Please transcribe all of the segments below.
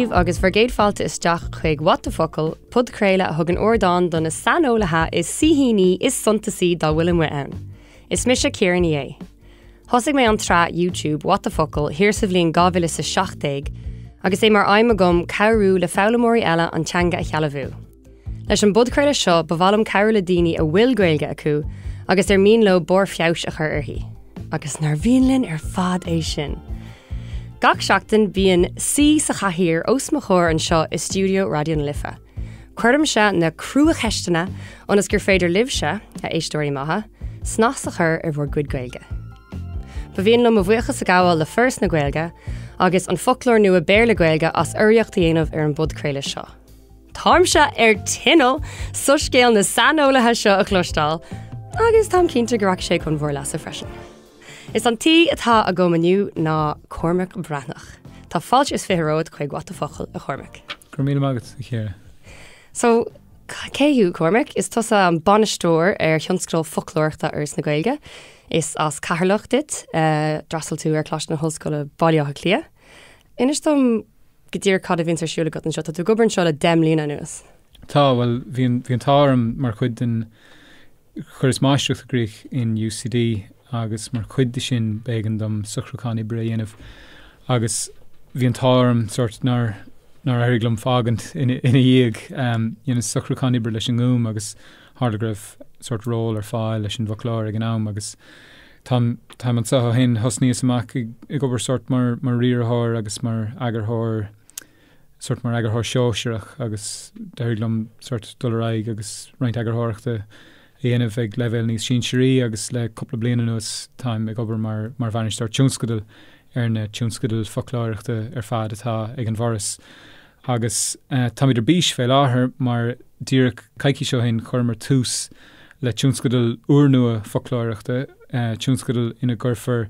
daoibh agus bhur gcéad fáilte isteach chuig What the Focal, podchraoladh a thugann ardán do na saineolaithe is saoithíní is suntasaí dá bhfuil amuigh ann. Is mise Ciara Ní É. Thosaigh mé an tsraith YouTube What the Focal thiar sa bhliain 2017 agus é mar aidhm agam cabhrú le foghlaimeoirí eile an teanga a shealbhú. Leis an bpodchraoladh seo ba mhaith liom cabhrú le daoine a bhfuil Gaeilge acu agus ar mian leo barr feabhais a chur uirthi. Agus nár mhian linn ar fad é sin? Gach seachtain bíonn saoi sa chathaoir os mo chomhair anseo i stiúideo Raidió na Life. Cuirimse na cruacheisteanna ionas gur féidir libhse, a éisteoirí maithe, snas a chur ar bhur gcuid Gaeilge. Ba mhian liom mo bhuíochas a ghabháil le Foras na Gaeilge agus an Foclóir Nua Béarla-Gaeilge as urraíocht a dhéanamh ar an bpodchraoladh seo. Táimse ar tinneall soiscéal na saineolaithe seo a chloisteáil agus táim cinnte go rachaidh sé chun bhur leasa freisin. Is an t-aoi atá agam inniu ná Cormac Breathnach. Tá fáilte is 20 romhat chuig What the Focal, a Chormaic. Go raibh míle maith agat, a Chiara. So, cé thú, Cormac? Is tusa an bainisteoir ar thionscadal foclóireachta Fhoras na Gaeilge. Is as Ceatharlach duit. D'fhreastail tú ar Choláiste na hOllscoile Baile Átha Cliath. Inis dom go díreach cad a bhíonns ar siúl agat anseo. Tá tú ag obair anseo le 10 mbliana anuas. Tá, bhuel, bhí an, bhí an t-ádh orm mar chuid den, chuireas máistreacht i gcrích in UCD agus mar chuid de sin b'éigean dom socrúchán oibre a dhéanamh agus bhí an t-ádh orm sórt nár, nár éirigh liom fágaint ina, ina dhiaidh. Dheineas socrúchán oibre leis an nGúm agus tharla go raibh sórt ról ar fáil leis an bhfoclóir ag an am agus Táim, táim anseo ó shin. Thosnaíos amach ag, ag obair sórt mar, mar riarthóir agus mar eagarthóir, sórt mar eagarthóir sóisearach agus d'éirigh liom sórt dul ar aghaidh agus roinnt eagarthóireachta a dhéanamh ag leibhéal níos sinsearaí agus le cúpla bliain anuas táim ag obair mar, mar bhainisteoir tionscadail ar na tionscadail foclóireachta ar fad atá ag an bhForas. Agus táimid ar bís fé láthair mar díreach coicís ó shin chuireamar tús le tionscadal úrnua foclóireachta, tionscadal ina gcuirfear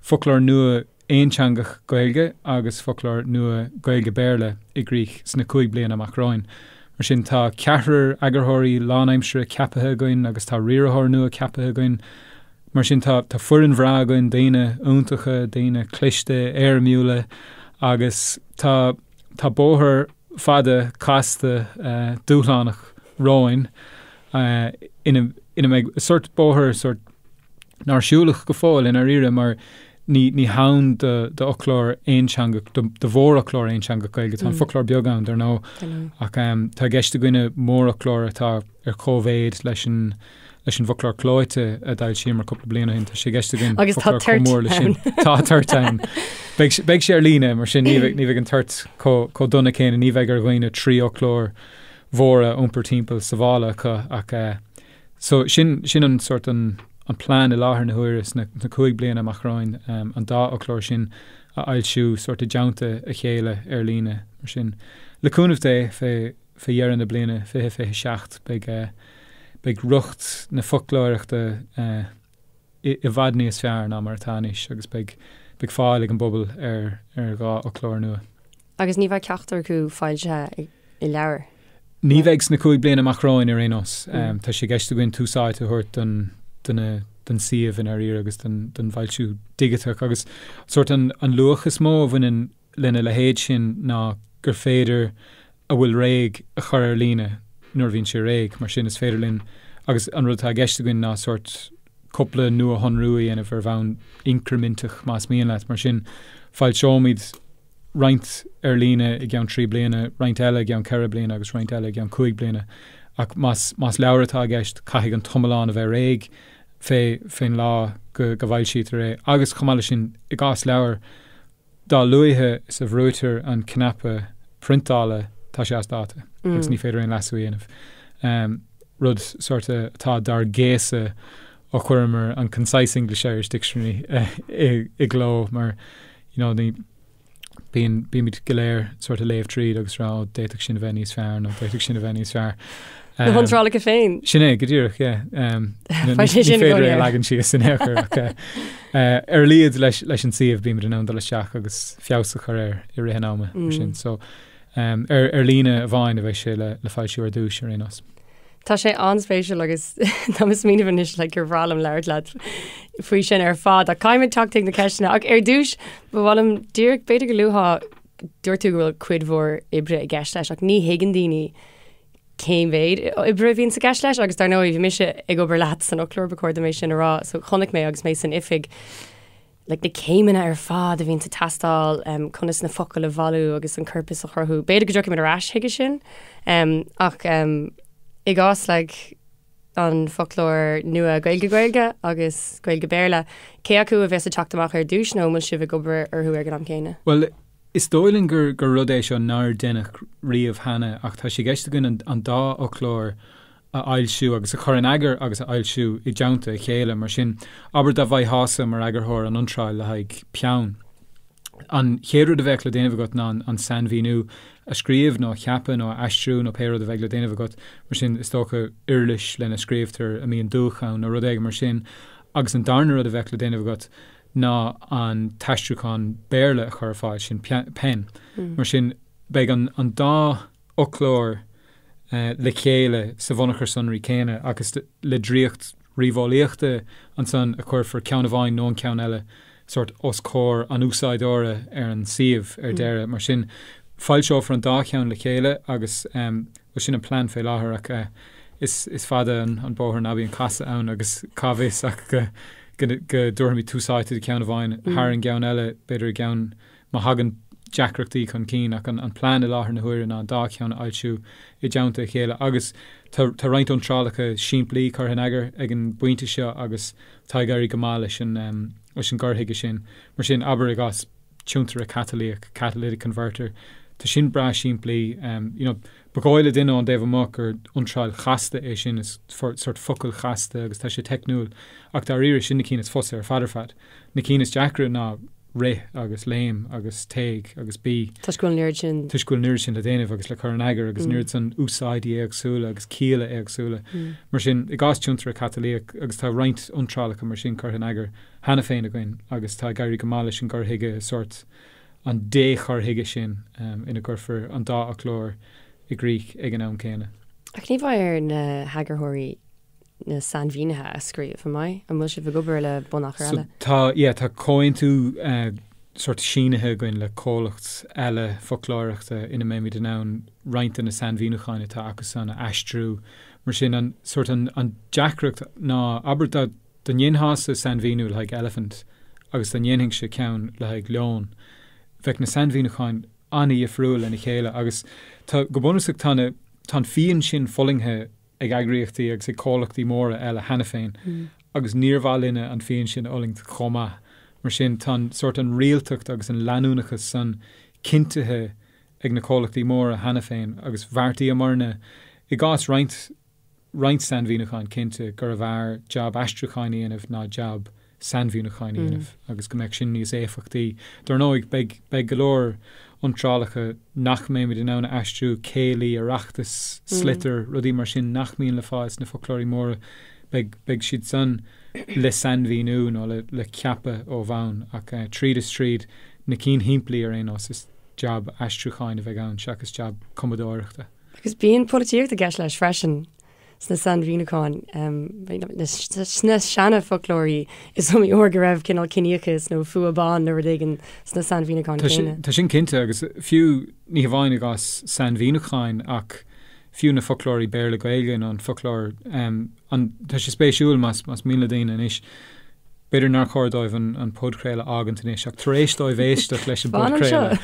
foclóir nua aonteangach Gaeilge agus foclóir nua Gaeilge-Béarla i gcrích sna 5 bliana amach romhainn. Mar sin tá ceathrar eagarthóirí lánaimseartha ceaptha againn agus tá riarthóir nua ceaptha againn. Mar sin tá foireann bhreá againn, daoine iontacha, daoine cliste, éirimiúla agus tá Tá bóthar fada, casta, dúshlánach romhainn ina ina mbeidh sórt bóthar sórt nár siúladh go fóill i ndáiríre mar ní ní hann do d'fhoclóir aonteangach, do do mhórfhoclóir aonteangach Gaeilge. Tá an foclóir beag ann, dar ndóigh, ach tá i gceist againne mórfhoclóir atá ar cóimhéid leis an leis an bhfoclóir clóite a d'fhoilsíomar cúpla bliain ó shin. Tá sé i gceist againn Agus tá foclóir chomh toirt mór leis sin. ann. Tá toirt ann. Beidh beidh sé ar líne, mar sin ní bheidh ní bheidh an toirt chomh chomh dona céanna, ní bheidh ar dhaoine 3 fhoclóir mhóra a iompar timpeall sa mhála acu ach eh so sin sin an sórt an an plean i láthair na huaire sna sna 5 bliana amach romhainn an dá fhoclóir sin a fhoilsiú sórt i dteannta a chéile ar líne, mar sin. Le cúnamh Dé fé Fé dheireadh na bliana 2027 beidh beidh riocht na foclóireachta i bhfad níos fearr ná mar atá anois agus beidh beidh fáil ag an bpobal ar ar dhá fhoclóir nua. Agus ní bheidh ceachtar acu foilsithe i leabhar? Ní bheidh sna 5 bliana amach romhainn ar aon nós. Tá sé i gceist againn tús áite a thabhairt don do na don suíomh i ndáiríre agus don don bhfoilsiú digiteach agus sórt an an luach is mó a bhaineann lena leithéid sin ná gur féidir a bhfuil réidh a chur ar líne nuair a bhíonn sé réidh. Mar sin, is féidir linn, agus an rud atá i gceist againn ná sórt cúpla nuashonrú a dhéanamh ar bhonn incriminteach, más mian leat. Mar sin, foilseoimid roinnt ar líne i gceann 3 bliana, roinnt eile i gceann 4 bliana agus roinnt eile i gceann 5 bliana. Ach más, más leabhar atá i gceist, caithfidh an t-iomlán a bheith réidh fé, fén lá go, go bhfoilsítear é. Agus chomh maith leis sin, i gcás leabhair, Dá luaithe is a bhrúitear an cnaipe priontála tá sé as dáta agus ní féidir aon leasú a dhéanamh. Rud sórt atá dár gcéasadh ó chuireamar an Concise English-Irish Dictionary i gcló mar you know ní bíonn bímid go léir sórt ag léamh tríd agus rá ó d'fhéadfadh sin a bheith níos fearr nó d'fhéadfadh sin a bheith níos fearr. Na hiontrálacha féin. Sin é, go díreach, yeah. Ní féidir é a leagan síos in aon chor ach ar a laghad leis an suíomh bímid in ann dul isteach agus feabhas a chur air i rith an ama mar sin. So ar líne amháin a bheidh sé le foilsiú ar dtús ar aon nós. Tá sé an-spéisiúil agus tá mé ag smaoineamh anois le gur bhreá liom labhairt leat faoi sin ar fad ach caithfimid teacht chuig na ceisteanna ach ar dtús ba mhaith liom díreach b'fhéidir go luafá. Dúirt tú go bhfuil cuid mhór oibre i gceist leis ach ní thuigeann daoine cén mhéid oibre a bhíonn i gceist leis agus dar ndóigh bhí mise ag obair leat san fhoclóir ba chóir dom é sin a rá so chonaic mé agus mé san oifig like, na céimeanna ar fad a bhíonn ag teastáil um, conas na focail a bhailiú agus an corpas a chruthú. B'fhéidir go dtiocfaimid ar ais chuige sin um, ach um, i gcás like, an foclóir nua Gaeilge-Gaeilge agus Gaeilge-Béarla, cé acu a bheas ag teacht amach ar dtús nó an bhfuil sibh ag obair orthu ag an am céanna? Bhuel, is dóigh linn gur gur rud é seo nár deineadh riamh cheana ach tá sé i gceist againn an an dá fhoclóir a fhoilsiú agus a chur in eagar agus a fhoilsiú i dteannta a chéile. Mar sin, abair dá bhfaighteása mar eagarthóir an iontráil le haghaidh peann. An chéad rud a bheadh le déanamh agat ná an sainmhíniú a scríobh nó a cheapadh nó a aistriú nó pé rud a bheidh le déanamh agat. Mar sin, is dócha, uirlis lena scríobhtar a mbíonn dúch ann nó rud éigin mar sin. Agus an darna rud a bheadh le déanamh agat ná an t-aistriúchán Béarla a chur ar fáil, sin pen. Mar sin, beidh an dá fhoclóir le chéile sa bhunachar sonraí céanna agus le draíocht ríomheolaíochta ansan a chuirfear ceann amháin nó an ceann eile sórt os comhair an úsáideora ar an suíomh ar deireadh. Mar sin, foilseofar an dá cheann le chéile agus, bhuel, sin an plean fé láthair ach is fada an bóthar ná bíonn casadh ann agus cá bhfios ach go dtabharfaimid tús áite do cheann amháin thar an gceann eile, b'fhéidir i gceann má thagann deacrachtaí chun cinn ach an plean i láthair na huaire ná an dá cheann a fhoilsiú i dteannta a chéile agus tá tá roinnt iontrálacha simplí curtha in eagar ag an bpointe seo agus tá ag éirí go maith leis an leis an gcur chuige sin. Mar sin, abair i gcás tiontaire catalaíoch, catalytic converter, tá sin breá simplí, you know, ba dhóigh le duine ón dtaobh amuigh gur iontráil chasta é sin, is sort focal chasta agus tá sé teicniúil ach dáiríre sin na cinn is fusa ar fad ar fad. Na cinn is deacra ná rith agus léim agus téigh agus bí. Toisc go bhfuil an oiread sin. Toisc go bhfuil an oiread sin le déanamh agus le cur in eagar agus an oiread san úsáidí éagsúla agus cialla éagsúla. Mar sin, i gcás tiontaire catalaíoch, agus tá roinnt iontrálacha mar sin curtha in eagar cheana féin againn agus tá ag éirí go maith leis an gcur chuige, sórt an dé-chur chuige sin ina gcuirfear an dá fhoclóir i gcrích ag an am céanna. Ach ní bheidh ar na heagarthóirí na sainmhínithe a scríobh, an mbeidh? An bhfuil sibh ag obair le bunachar eile? So tá, yeah, tá comhaontú sórt sínithe againn le comhlacht eile foclóireachta ina mbeimid in ann roinnt de na sainmhíniúcháin atá acusan a aistriú. Mar sin, an sórt an, an deacracht ná, abair dá, dá ndéanfása sainmhíniú le haghaidh elephant agus dá ndéanfainnse ceann le haghaidh leon, bheadh na sainmhíniúcháin an-dhifriúil lena chéile agus tá, go bunúsach tá na, tá an phian sin fulaingthe ag eagraíochtaí agus ag comhlachtaí móra eile cheana féin agus níor mhaith linne an phian sin a fhulaingt chomh maith. Mar sin, tá an sórt an rialtacht agus an leanúnachas san cinntithe ag na comhlachtaí móra cheana féin agus bheartaíomarna, i gcás roinnt roinnt sainmhíniúcháin cinnte, gurbh fhearr jab aistriúcháin a dhéanamh ná jab sainmhíniúcháin a dhéanamh agus go mbeadh sin níos éifeachtaí. Dar ndóigh, beidh, beidh go leor iontrálacha nach mbeimid in ann a aistriú, céilí, Oireachtas, sliotar, rudaí mar sin nach mbíonn le fáil sna foclóirí móra, beidh, beidh siad san le sainmhíniú nó le, le ceapadh ó bhonn ach tríd is tríd, na cinn shimplí ar aon nós, is jab aistriúcháin a bheidh ann seachas jab cumadóireachta. Agus bíonn polaitíocht i gceist leis freisin. sna sainmhíniúcháin, sna seana-fhoclóirí, is iomaí uair go raibh cineál ciníochas nó fuath ban nó rud éigin sna sainmhíniúcháin céanna. Tá sin cinnte, agus fiú, ní hamháin i gcás sainmhíniúcháin ach fiú na foclóirí Béarla-Gaeilge nó an foclóir, an, tá sé spéisiúil más, más mian le daoine anois, b'fhéidir nár chóir dóibh an, an podchraoladh a fhágaint anois ach tar éis dóibh éisteacht leis an bpodchraoladh,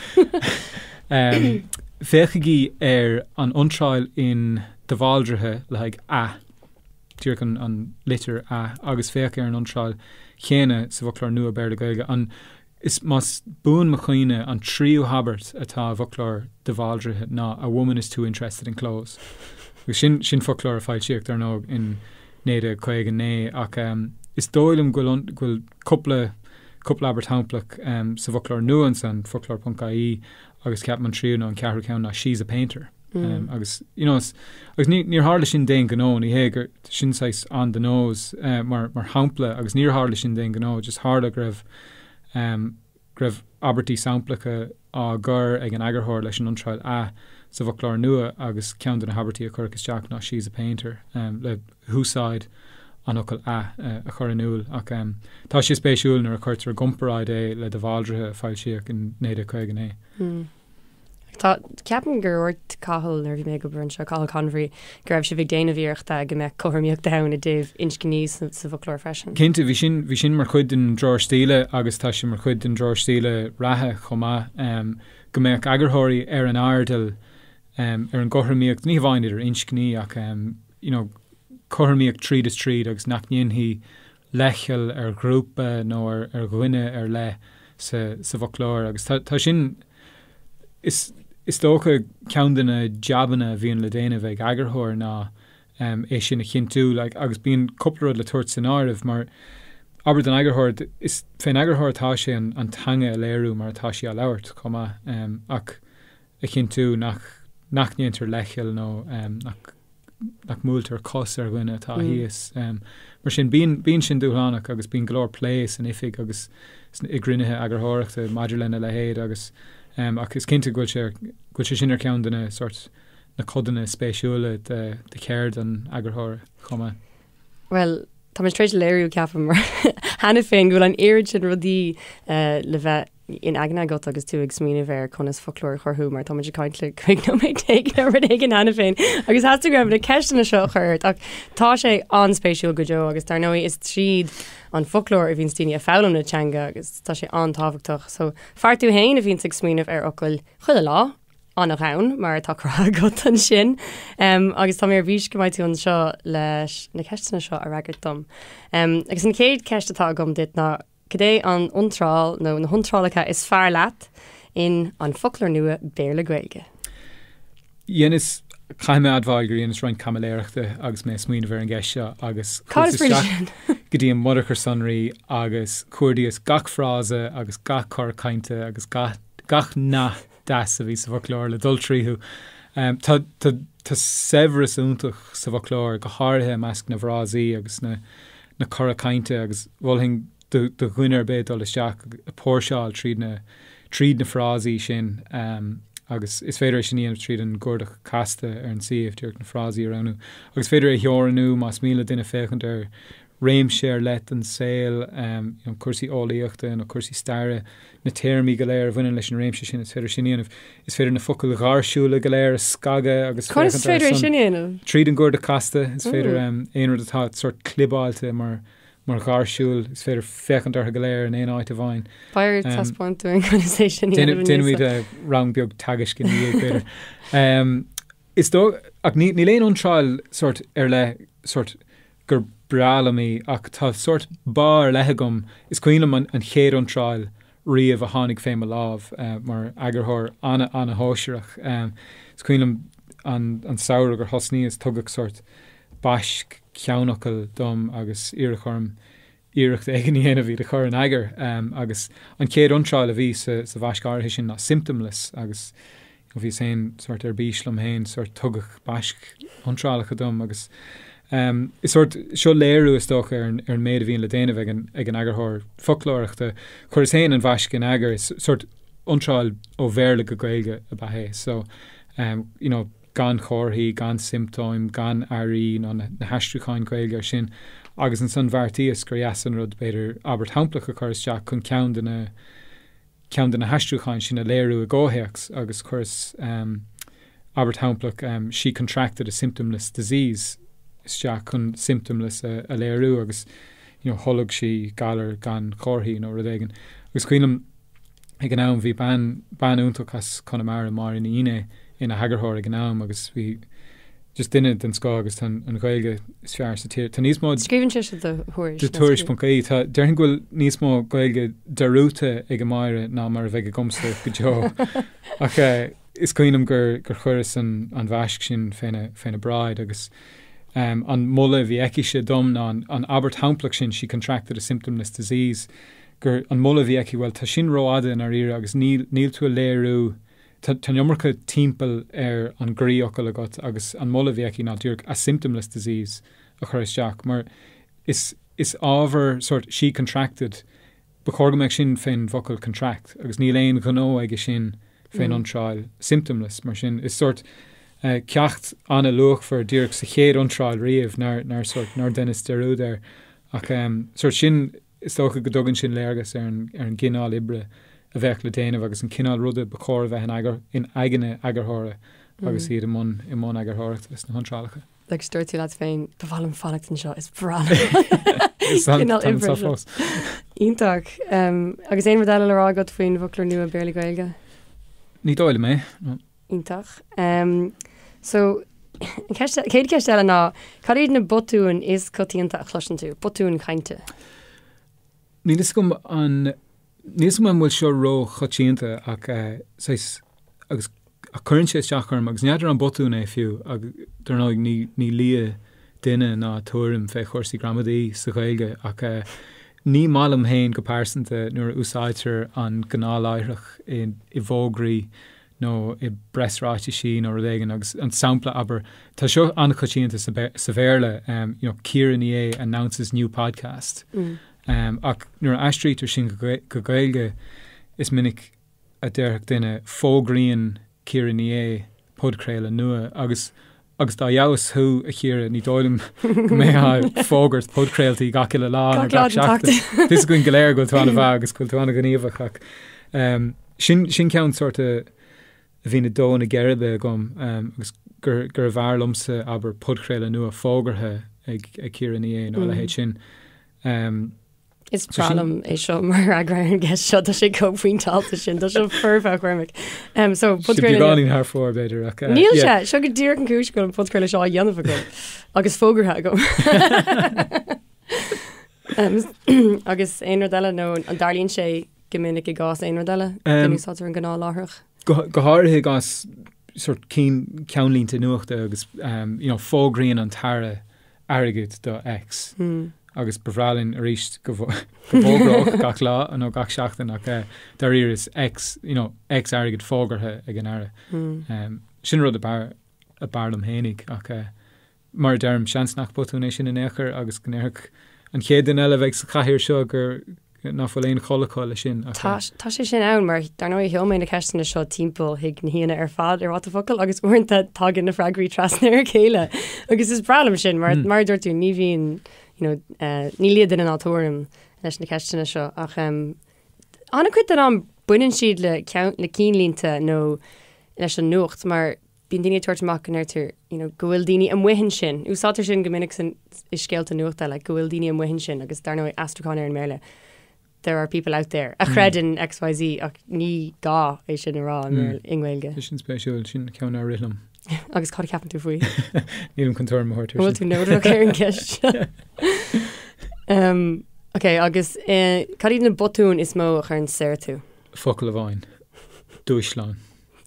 féachaigí ar an iontráil in. de Bhaldraithe le haghaidh 'a', díreach an litir 'a' agus féach ar an iontráil chéanna sa bhfoclóir nua Béarla-Gaeilge. An, is, más buan mo chuimhne, an tríú habairt atá i bhfoclóir de Bhaldraithe ná 'a woman is too interested in clothes'. Agus sin, sin foclóir a foilsíodh, dar ndóigh, in 1959 ach is dóigh liom go bhfuil, go bhfuil cúpla, cúpla abairt shamplach sa bhfoclóir nua ansan, foclóir.ie, agus ceapaim an tríú nó an ceathrú ceann ná 'she's a painter'. Agus, you know, agus ní, níor tharla sin d'aon ghnó, ní hé gur, sin saghas on the nose mar, mar shampla agus níor tharla sin d'aon ghnó, just tharla go raibh, go raibh abairtí samplacha á gcur ag an eagarthóir leis an iontráil 'a' sa bhfoclóir nua agus ceann de na habairtí a cuireadh isteach ná 'she's a painter' le húsáid an fhocail 'a' a chur in iúl. Ach tá sé spéisiúil nuair a chuirtear i gcomparáid é le de Bhaldraithe a foilsíodh in 1959. Tá, ceapaim gur dhúirt Cathal nuair a bhí mé ag obair anseo, Cathal Convery, go raibh sibh ag déanamh iarrachta go mbeadh cothromaíocht ann i dtaobh inscní sa bhfoclóir freisin. Cinnte, bhí sin, bhí sin mar chuid den dtreoir stíle agus tá sé mar chuid den dtreoir stíle reatha chomh maith, go mbeadh eagarthóirí ar an airdeall ar an gcothromaíocht, ní hamháin idir inscní ach you know, cothromaíocht tríd is tríd agus nach ndéanfaí leithcheal ar ghrúpa nó ar dhuine ar leith sa bhfoclóir agus tá sin, is dócha, ceann de na jabanna a bhíonn le déanamh ag eagarthóir ná é sin a chinntiú like agus bíonn cúpla rud le tabhairt san áireamh mar, abair don eagarthóir, is fén eagarthóir atá sé an teanga a léiriú mar atá sí á labhairt chomh maith ach a chinntiú nach nach ndéantar leithcheal nó nach nach mbuailtear cos ar dhuine atá thíos. Mar sin, bíonn, bíonn sin dúshlánach agus bíonn go leor plé san oifig agus i gcruinnithe eagarthóireachta maidir lena leithéid agus ach is cinnte go bhfuil sé, go bhfuil sé sin ar cheann de na sórt, na codanna is spéisiúla de, de cheird an eagarthóra chomh maith. Bhuel, tá muid tar éis léiriú, ceapaim, cheana féin go bhfuil an oiread sin rudaí le bheith in aigne agat agus tú ag smaoineamh ar conas foclóir a chruthú mar tá muid ag caint le 15 nóiméad nó rud éigin cheana féin agus theastaigh uaim na ceisteanna seo a chur ort ach tá sé an-spéisiúil go deo agus dar ndóigh is tríd an foclóir a bhíonns daoine ag foghlaim na teanga agus tá sé an-tábhachtach. So fear tú féin a bhíonns ag smaoineamh ar fhocail chuile lá, an-ghann mar atá cruthaithe agat ansin agus tá mé ar bís go mbeidh tú anseo leis na ceisteanna seo a fhreagairt dom. Agus an chéad cheist atá agam duit ná Cad é an iontráil nó na hiontrálacha is fearr leat in An Foclóir Nua Béarla-Gaeilge? Dheineas, caithfidh mé a admháil gur dheineas roinnt caimiléireachta agus mé ag smaoineamh ar an gceist seo agus chuas isteach go dtí an mbunachar sonraí agus chuardaíos gach frása agus gach cor cainte agus gach nath deas a bhí sa bhfoclóir le dul tríothu. Tá tá saibhreas iontach sa bhfoclóir, go háirithe i measc na bhfrásaí agus na na cora cainte agus mholfainn do dhuine ar bith dul isteach ag póirseáil tríd na tríd na frásaí sin agus is féidir é sin a dhéanamh tríd an gcuardach casta ar an suíomh, díreach na frásaí a roghnú. Agus is féidir é a theorannú más mian le duine féachaint ar réimse ar leith den saol, you know, cúrsaí eolaíochta nó cúrsaí staire, na téarmaí go léir a bhaineann leis an réimse sin, is féidir sin a dhéanamh. Is féidir na focail ghairsiúla go léir a scagadh agus Conas is féidir é sin a dhéanamh? Tríd an gcuardach casta, is féidir aon rud atá sort clibeáilte mar mar ghairsiúil, is féidir féachaint orthu go léir in aon áit amháin. Beidh ort taispeáint dúinn conas é sin a dhéanamh. Déanfaimid rang beag teagaisc ina dhiaidh, b'fhéidir. Is dóigh, ach níl aon iontráil sort ar leith sort gur breá liom í ach tá sort bá ar leith agam, is cuimhin liom an chéad iontráil riamh a tháinig fé mo lámh mar eagarthóir ana-ana-shóisearach. Is cuimhin liom an an samhradh gur thosnaíos, tugadh sort baisc ceannfhocal dom agus iarradh orm iarracht éigin a dhéanamh iad a chur in eagar agus an chéad iontráil a bhí sa sa bhaisc áirithe sin ná symptomless agus bhíos féin sort ar bís liom féin sort tugadh baisc iontrálacha dom agus is sort seo léiriú is dócha ar an ar an méid a bhíonn le déanamh ag an ag an eagarthóir foclóireachta. Chuireas féin an bhaisc in eagar is sort iontráil ó Bhéarla go Gaeilge ab ea é so you know gan chomharthaí, gan siomptóim, gan airí ná na haistriúcháin Ghaeilge air sin agus ansan bheartaíos gur dheas an rud b'fhéidir abairt shamplach a chur isteach chun ceann de na ceann de na haistriúcháin sin a léiriú i gcomhthéacs agus chuireas abairt shamplach she contracted a symptomless disease isteach chun symptomless a a léiriú agus you know tholg sí galar gan chomharthaí nó rud éigin agus cuimhin liom Ag an am bhí bean, bean iontach as Conamara, Máire Ní Fhinné, ina heagarthóir ag an am agus bhí just duine den scoth agus tá an Ghaeilge is fearr sa tír. Tá níos mó. Scríobhann sise do Thuairisc. Do Tuairisc.ie. Tá, déarfainn go bhfuil níos mó Gaeilge dearúdta ag an Máire ná mar a bheidh agamsa go deo. Ach is cuimhin liom gur, gur chuireas an, an bhaisc sin féna, féna bráid agus an moladh a bhí aicise dom ná an, an abairt shamplach sin, she contracted a symptomless disease, gur an moladh a bhí aici, bhuel, tá sin rófhada i ndáiríre agus níl, níl tú ag léiriú, tá, tá an iomarca timpeall ar an gcroífhocal agat agus an moladh a bhí aici ná díreach a symptomless disease a chur isteach mar is, is ábhar sort she contracted, ba chóir go mbeadh sin fén bhfocal contract agus níl aon ghnó aige sin fén iontráil symptomless mar sin is sort ceacht an-luachmhar díreach sa chéad iontráil riamh nár, nár sort, nár dheineas dearúd air ach sort sin Is dócha go dtugann sin léargas ar an gcineál oibre a bheadh le déanamh agus an cineál ruda ba chóir a bheith in eagar, in aigne eagarthóra agus iad i mbun, i mbun eagarthóireachta sna hiontrálacha. Agus dúirt tú leat féin, ba mhaith liom fanacht anseo, is breá liom. Cineál oibre seo. Iontach. Agus aon rud eile le rá agat faoin bhfoclóir nua Béarla-Gaeilge? Ní dóigh liom é. Iontach. So, an ceist, chéad cheist eile ná, cad iad na botúin is coitianta a chloiseann tú? Botúin chainte? Níl fhios agam an Níl 'fhios agam an bhfuil seo ró-choitianta ach saghas, agus ach cuireann sé isteach orm agus n'fheadar an botún é fiú ach dar ndóigh ní ní lia duine ná tuairim fé chúrsaí gramadaí sa Ghaeilge ach ní maith liom féin go pearsanta nuair a úsáidtear an gnáthláithreach i i bhfógraí nó i bpreasráitisí nó rud éigin agus an sampla abair tá seo an-choitianta sa sa Bhéarla you know Ciara Ní É announces new podcast. Ach nuair a aistrítear sin go Gaeilge, is minic a déarfadh duine, 'Fógraíonn Ciara Ní É podchraoladh nua' agus agus dá fheabhas thú, a Chiara, ní dóigh liom go mbeifeá ag fógairt podchraoltaí gach uile lá nó gach seachtain. Tá fhios againn go léir go bhfuil tú an-mhaith agus go bhfuil tú an-ghníomhach ach sin sin ceann sórt a a bhíonn ag dó na geirbe agam agus gur gurbh fhearr liomsa, abair, podchraoladh nua fógartha ag Ciara Ní É nó a leithéid sin. Is breá liom é seo mar fhreagra ar an gceist seo, tá sé chomh pointeáilte sin, tá sé foirfe a Chormaic. So, podchraoladh beagáinín thar fóir b'fhéidir ach Níl sé, seo go díreach an cúis go bhfuil an podchraoladh seo á dhéanamh agam agus fógartha agam. Agus aon rud eile nó an dtarlaíonn sé go minic i gcás aon rud eile go n-úsáidtear an gnáthláithreach? Go háirithe i gcás sort cinn ceannlínte nuachta agus you know, fógraíonn an tAire airgead do X agus ba bhreá linn arís go bhfógródh gach lá nó gach seachtain ach dáiríre is X, you know, X airgead fógartha ag an Aire. Sin rud ab fhearr ab fhearr liom fhéinig ach mar a deirim, seans nach botún é sin in aon chor agus go ndéarfadh an chéad duine eile a bheidh sa chathaoir seo gur nach bhfuil aon chol acu leis sin. Tá sé sin ann mar dar ndóigh sheol mé na ceisteanna seo timpeall chuig na haíonna ar fad ar What the Focal agus uaireanta tagann na freagraí trasna ar a chéile agus is breá liom sin mar mar a dúirt tú ní bhíonn you know, uh, ní lia duine ná tuairim leis na ceisteanna seo ach um, an-chuid den am baineann siad le ceann le cinnlínte nó leis an nuacht mar Bíonn daoine ag tabhairt amach go ndeirtear you know go bhfuil daoine amuigh ansin. Úsáidtear sin go minic san, i scéalta nuachta like go bhfuil daoine amuigh ansin agus dar ndóigh aistriúchán ar an mBéarla there are people out there a chreideann XYZ ach ní gá é sin a rá i mBéarla, i nGaeilge. Tá sin spéisiúil, sin ceann nár rith liom. Agus cad a cheapann tú faoi? Nílim chun tuairim a thabhairt air sin. Bhfuil tú neodrach ar an gceist seo? Um, ok, agus eh, cad iad na botúin is mó a chuireann soir tú? Focal amháin. Dúshlán.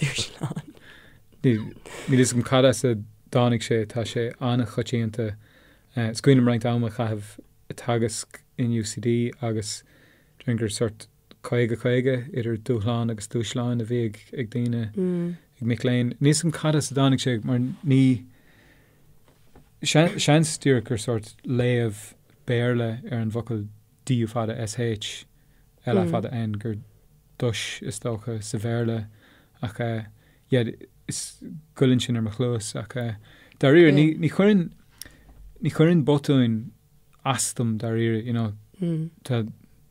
Dúshlán. Níl fhios agam cad as a dtáinig sé, tá sé an-choitianta. Is cuimhin liom roinnt ama a chaitheamh ag teagasc in UCD agus déarfainn gur sort 50, 50 idir dúshlán agus dúshláin a bhí ag daoine, ag mic léinn. Níl fhios agam cad as a dtáinig sé mar ní, seans díreach gur sort léamh Béarla ar an bhfocal D U fada S H L A fada N gur dush is dócha sa Bhéarla ach yeah is goilleann sin ar mo chluas ach dáiríre ní ní chuireann ní chuireann botúin as dom dáiríre you know tá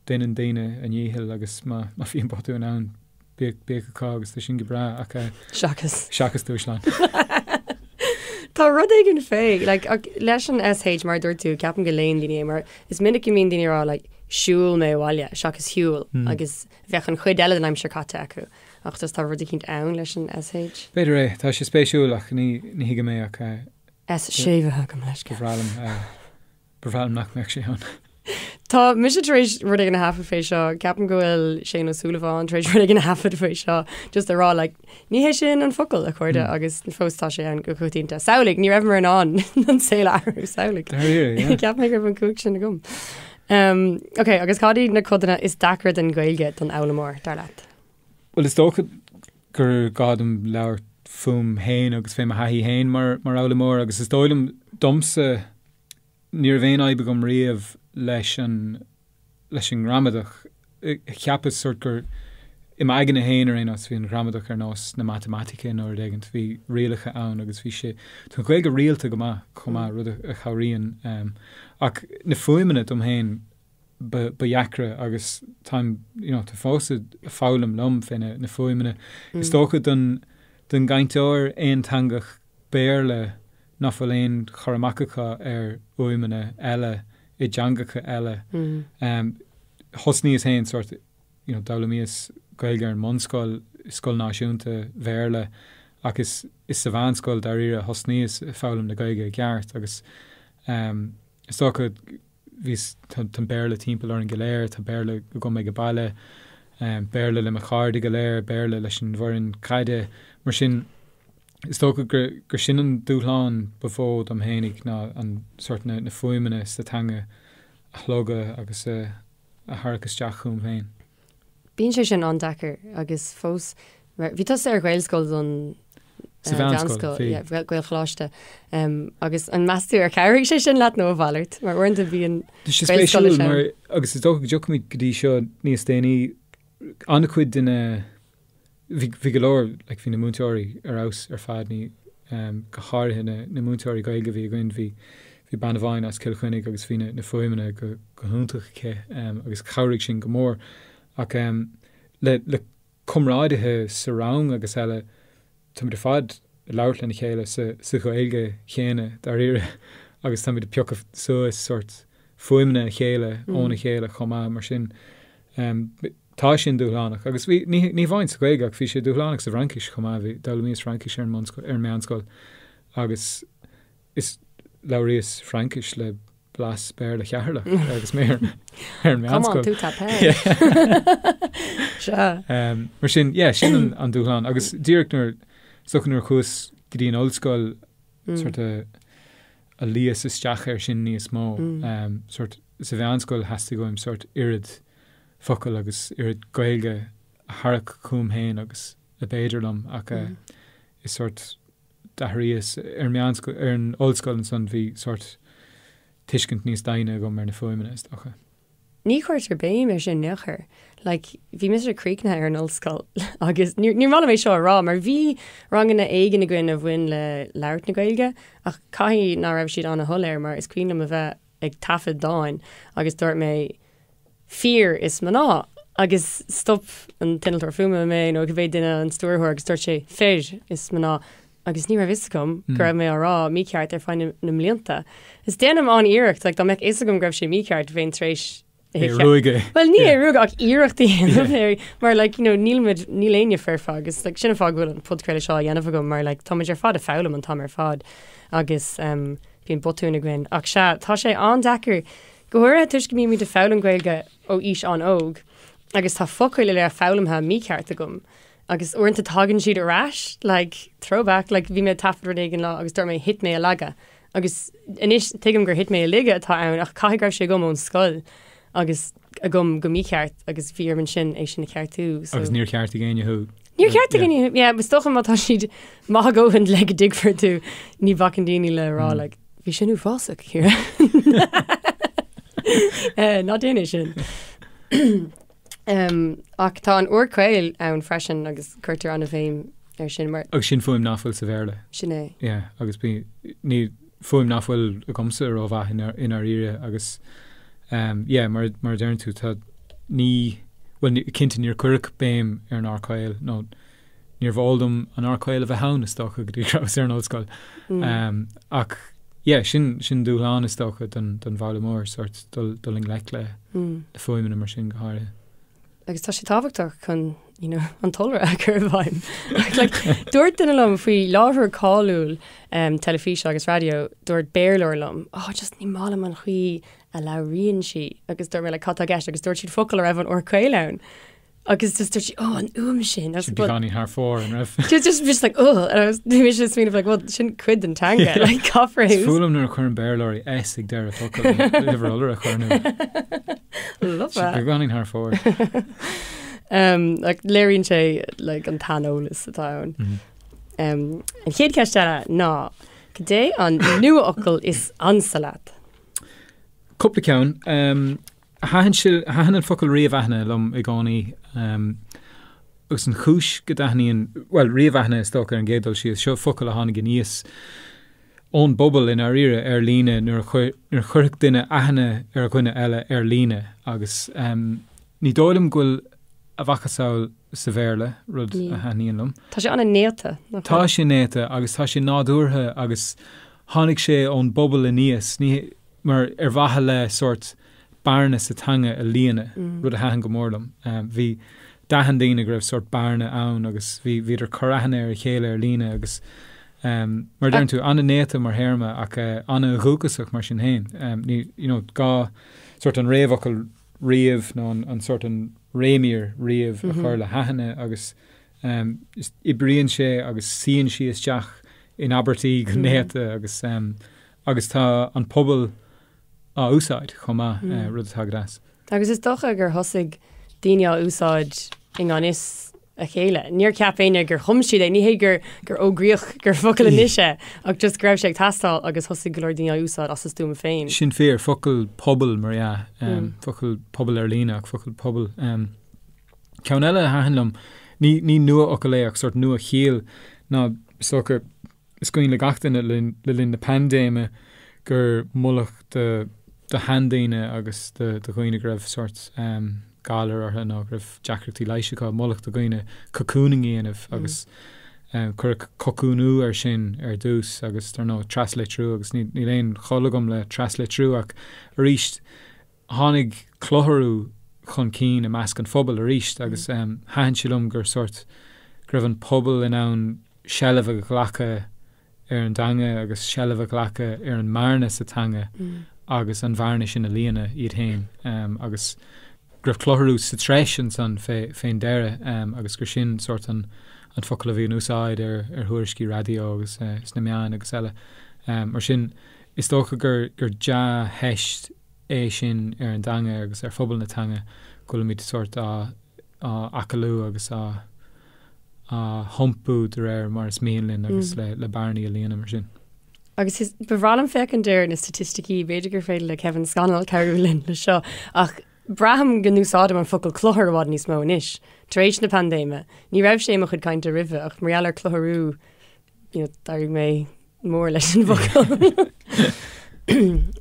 déanann daoine a ndícheall agus má má bhíonn botúin ann Bíodh, bíodh acu agus tá sin go breá ach eh. Seachas. Seachas dúshlán. Tá rud éigin fé, like, ach leis an SH mar a dúirt tú, ceapaim go léann daoine é mar is minic go mbíonn daoine ag rá like siúil mé abhaile seachas shiúil agus bheadh an chuid eile den aimsir caite acu ach just tá rud eicínt ann leis an SH. B'fhéidir é, tá sé spéisiúil ach ní, ní thuigim é ach eh. S séimhithe agam leis. Ba bhreá liom eh. Ba bhreá liom nach mbeadh sé ann. Tá mise tar éis rud éigin a thaifead fé seo, ceapaim go bhfuil Shane Ó Súilleabháin tar éis rud éigin a thaifead faoi seo, just a rá like, ní hé sin an focal, a chairde, agus fós tá sé ann go coitianta. Samhlaigh, ní rabhamar in ann an saol a athrú, samhlaigh. Dáiríre, yeah. Cheap mé go raibh an cumhacht sin agam. Um, ok, agus cad iad na codanna is deacra den Ghaeilge don fhoghlaimeoir, dar leat? Bhuel, is dócha gur gá dom labhairt fúm féin agus fé mo thaithí féin mar, mar fhoghlaimeoir agus is dóigh liom domsa Ní raibh aon fhadhb agam riamh leis an leis an ngramadach. Cheapas sort gur, i m'aigne féin ar aon nós, bhí an ghramadach ar nós na matamaitice nó rud éigint, bhí rialacha ann agus bhí sé, tá an Ghaeilge rialta go maith chomh maith, rud a chabhraíonn. Ach na fuaimeanna dom féin. ba dheacra agus táim, you know, tá fós ag foghlaim liom fé na fuaimeanna. Is dócha don don gcainteoir aonteangach Béarla nach bhfuil aon chur amach acu ar fhuaimeanna eile i dteangacha eile. Thosnaíos féin sort, you know, d'fhoghlaimíos Gaeilge ar an mbunscoil, scoil náisiúnta Bhéarla ach is is sa mheánscoil dáiríre a thosnaíos ag foghlaim na Gaeilge i gceart agus is dócha bhíos, tá an Béarla timpeall orainn go léir, tá Béarla agam ag an baile, Béarla le mo chairde go léir, Béarla leis an bhfoireann caide, mar sin is dócha gur, gur sin an dúshlán ba mhó dom fhéinig ná an sort na, na fuaimeanna sa teanga a shlogadh agus a, a tharrac isteach chugam féin. Bíonn sé sin an-deacair agus fós, bhí tusa ar Ghaelscoil don Sa mheánscoil, bhí. Yeah, Gaelcholáiste. Agus an meas tú ar chabhraigh sé sin leat nó a mhalairt? Mar uaireanta bíonn Tá sé spéisiúil mar, agus is dócha go dtiocfaimid go dtí seo níos déanaí, an-chuid de na, bhí, bhí go leor, like, bhí na múinteoirí ar fheabhas ar fad, ní, go háirithe na, na múinteoirí Gaeilge a bhí againn, bhí, bhí bean amháin as Cill Chainnigh agus bhí na, na fuaimeanna go, go hiontach aici, agus chabhraigh sin go mór. Ach le, le comrádaithe sa rang agus eile, táimid ar fad ag labhairt lena chéile sa, sa Ghaeilge chéanna, dáiríre, agus táimid ag piocadh suas sórt fuaimeanna a chéile óna chéile chomh maith, mar sin tá sin dúshlánach. Agus bhí, ní, ní hamháin sa Ghaeilge ach bhí sé dúshlánach sa bhFraincis chomh maith, bhí, d'fhoghlaimíos Fraincis ar an mbunscoil, ar an meánscoil agus is labhraíos Fraincis le blas Béarla Cheatharlach agus mé ar an meánscoil. Comment tu t'appelles? Sea. Mar sin, yeah, sin an dúshlán. Agus díreach nuair, is dócha nuair a chuas go dtí an ollscoil, sort of, a luíos isteach air sin níos mó. Sort, sa mheánscoil theastaigh uaim sort oiread focal agus oiread Gaeilge a tharrac chugam féin agus a b'fhéidir liom ach is sort d'athraíos ar an meánscoil, ar an ollscoil ansan bhí sort tuiscint níos doimhne agam ar na fuaimeanna is dócha. Ní chuirtear béim air sin in aon chor. Like, bhí mise críochnaithe ar an ollscoil agus níor níor mhaith liom é seo a rá mar bhí ranganna éigin againn a bhain le labhairt na Gaeilge ach caithfidh ná raibh siad an-shoiléir mar is cuimhin liom a bheith ag taifead dáin agus dúirt mé fir is mná agus stop an t-innealtóir fuaime mé nó cibé duine an stiúrthóir agus dúirt sé fir is mná agus ní raibh fhios agam go raibh mé á rá mícheart ar feadh na mblianta. Is déanaim an-iarracht, like, dá mbeadh fhios agam go raibh sé mícheart bheinn tar éis é a ruaigeadh. Well ní é a ruaigeadh ach iarracht a dhéanamh air mar like, you know, níl muid níl éinne foirfe agus like, sin an fáth go bhfuil an podchraoladh seo á dhéanamh agam mar like, táimid ar fad ag foghlaim an t-am ar fad agus um, bíonn botúin againn. Ach sea, tá sé an-deacair Go háirithe toisc go mbímid ag foghlaim Gaeilge ó aois an-óg agus tá focail uile foghlamtha mícheart agam agus uaireanta tagann siad ar ais, like, throwback, like bhí mé ag taifead rud éigin lá agus dúirt mé thit mé i laige agus anois tuigim gur thit mé i laige atá ann ach caithfidh go raibh sé agam ón scoil agus agam go mícheart agus bhí orm ansin é sin a cheartú so. Agus níor cheartaigh éinne thú? Níor cheartaigh éinne, yeah, is dócha má tá siad maith a dhóthain le go dtuigfear tú ní bhacann daoine le rá like Bhí sin uafásach, Ciara. Ná déan é sin. Ach tá an R caol ann freisin agus cuirtear an-bhéim air sin mar. Agus sin fuaim nach bhfuil sa Bhéarla. Sin é. Yeah, agus bí, ní, fuaim nach bhfuil agamsa rómhaith i ndáiríre agus yeah, mar, mar a deireann tú, tá, ní, bhuel, cinnte níor cuireadh béim ar an R caol nó Níorbh eol dom an R caol a bheith ann, is dócha, go dtí go rabhas ar an ollscoil. Ach yeah, sin, sin dúshlán, is dócha, don, don bhfoghlaimeoir, sórt dul, dul i ngleic le, le fuaimeanna mar sin go háirithe. Agus tá sé tábhachtach chun, you know, an t-iolra a chur i bhfeidhm. Like, dúirt duine liom faoi láithreoir cáiliúil um, teilifíse agus raidió, dúirt Béarlóir liom, oh, just ní maith liom an chaoi a labhraíonn sí. Agus dúirt mé, like, cad tá i gceist? Agus dúirt siad focal a raibh an R caol ann. Agus just dúirt sí, oh, an fhuaim sin. Sin beagáinín thar fóir, an raibh? Just, just, just like, oh, and I was, bhí mise ag smaoineamh, like, well, sin cuid den teanga, like, caithfear é. Is fuath liom nuair a chuireann Béarlóirí S ag deireadh focal, uimhir iolra a chur nó. Love that. Beagáinín thar fóir. Um, like, léiríonn sé, like, an t-aineolas atá ann. Mm -hmm. Um, an chéad cheist eile ná, cad é an nuafhocal is ansa leat? Cúpla ceann. Um, Thaitin sé, thaitin an focal ríomhaithne liom i gcónaí agus an chúis go dtaitníonn, bhuel, ríomhaithne is dócha ar an gcéad dul síos, seo focal a tháinig aníos ón bpobal i ndáiríre ar líne nuair a chuir, nuair a chuirfeadh duine aithne ar dhuine eile ar líne agus ní dóigh liom go bhfuil a mhacasamhail sa Bhéarla, rud a thaitníonn liom. Tá sé an-néata, nach bhfuil? Tá sé néata agus tá sé nádúrtha agus tháinig sé ón bpobal aníos, ní, mar ar mhaithe le sórt bearna sa teanga a líonadh, rud a thaitin go mór liom. Bhí, d'aithin daoine go raibh sórt bearna ann agus bhí, bhíodar ag cur aithne ar a chéile ar líne agus mar a deireann tú, an-néata mar théarma ach an-dhúchasach mar sin féin. Ní, you know, gá sórt an réamhfhocal riamh nó an sórt an réimír riamh a chur le haithne agus oibríonn sé agus suíonn sí isteach in abairtí go néata agus agus tá an pobal á úsáid chomh maith, rud atá go deas. Agus is dócha gur thosaigh daoine á úsáid i ngan fhios a chéile. Níor cheap éinne gur chum siad é, ní hé gur gur fhógraíodh gur focal anois é, ach just go raibh sé ag teastáil agus thosaigh go leor daoine á úsáid as a stuaim féin. Sin fíor, focal pobail mar dhea, focal pobail ar líne ach focal pobail. Ceann eile a thaitin liom, ní ní nua-fhocal é ach sórt nua-chiall ná is dócha, Is cuimhin le gach duine le linn na paindéime gur moladh do sheandaoine agus do dhaoine go raibh sórt galar orthu nó go raibh deacrachtaí leighis acu, moladh do dhaoine cocooning a dhéanamh agus cuireadh cocúnú air sin ar dtús agus dar ndóigh traslitriú agus níl aon chol agam le traslitriú ach arís tháinig clutharú chun cinn i measc an phobail arís agus thaitin sé liom gur sórt go raibh an pobal in ann seilbh a ghlacadh ar an dteanga agus seilbh a ghlacadh ar an mbearna sa teanga agus an bhearna sin a líonadh iad féin agus go raibh clutharú sa treis ansan fén deireadh agus gur sin sórt an an focal a bhí in úsáid ar ar thuairiscí raidió agus sna meáin agus eile. Mar sin is dócha gur gur dea-theist é sin ar an dteanga agus ar phobal na teanga go bhfuilimid sórt á á acalú agus á á hiompú de réir mar is mian linn agus le bearnaí a líonadh mar sin. Agus is, ba bhreá liom féachaint ar na staitisticí, b'fhéidir gur féidir le Kevin Scannell cabhrú linn le seo, ach braithim go n-úsáidim an focal cluthar i bhfad níos mó anois, tar éis na paindéime. Ní raibh sé i mo chuid cainte roimhe, ach mar gheall ar clutharú, you know, d'éirigh mé mór leis an bhfocal.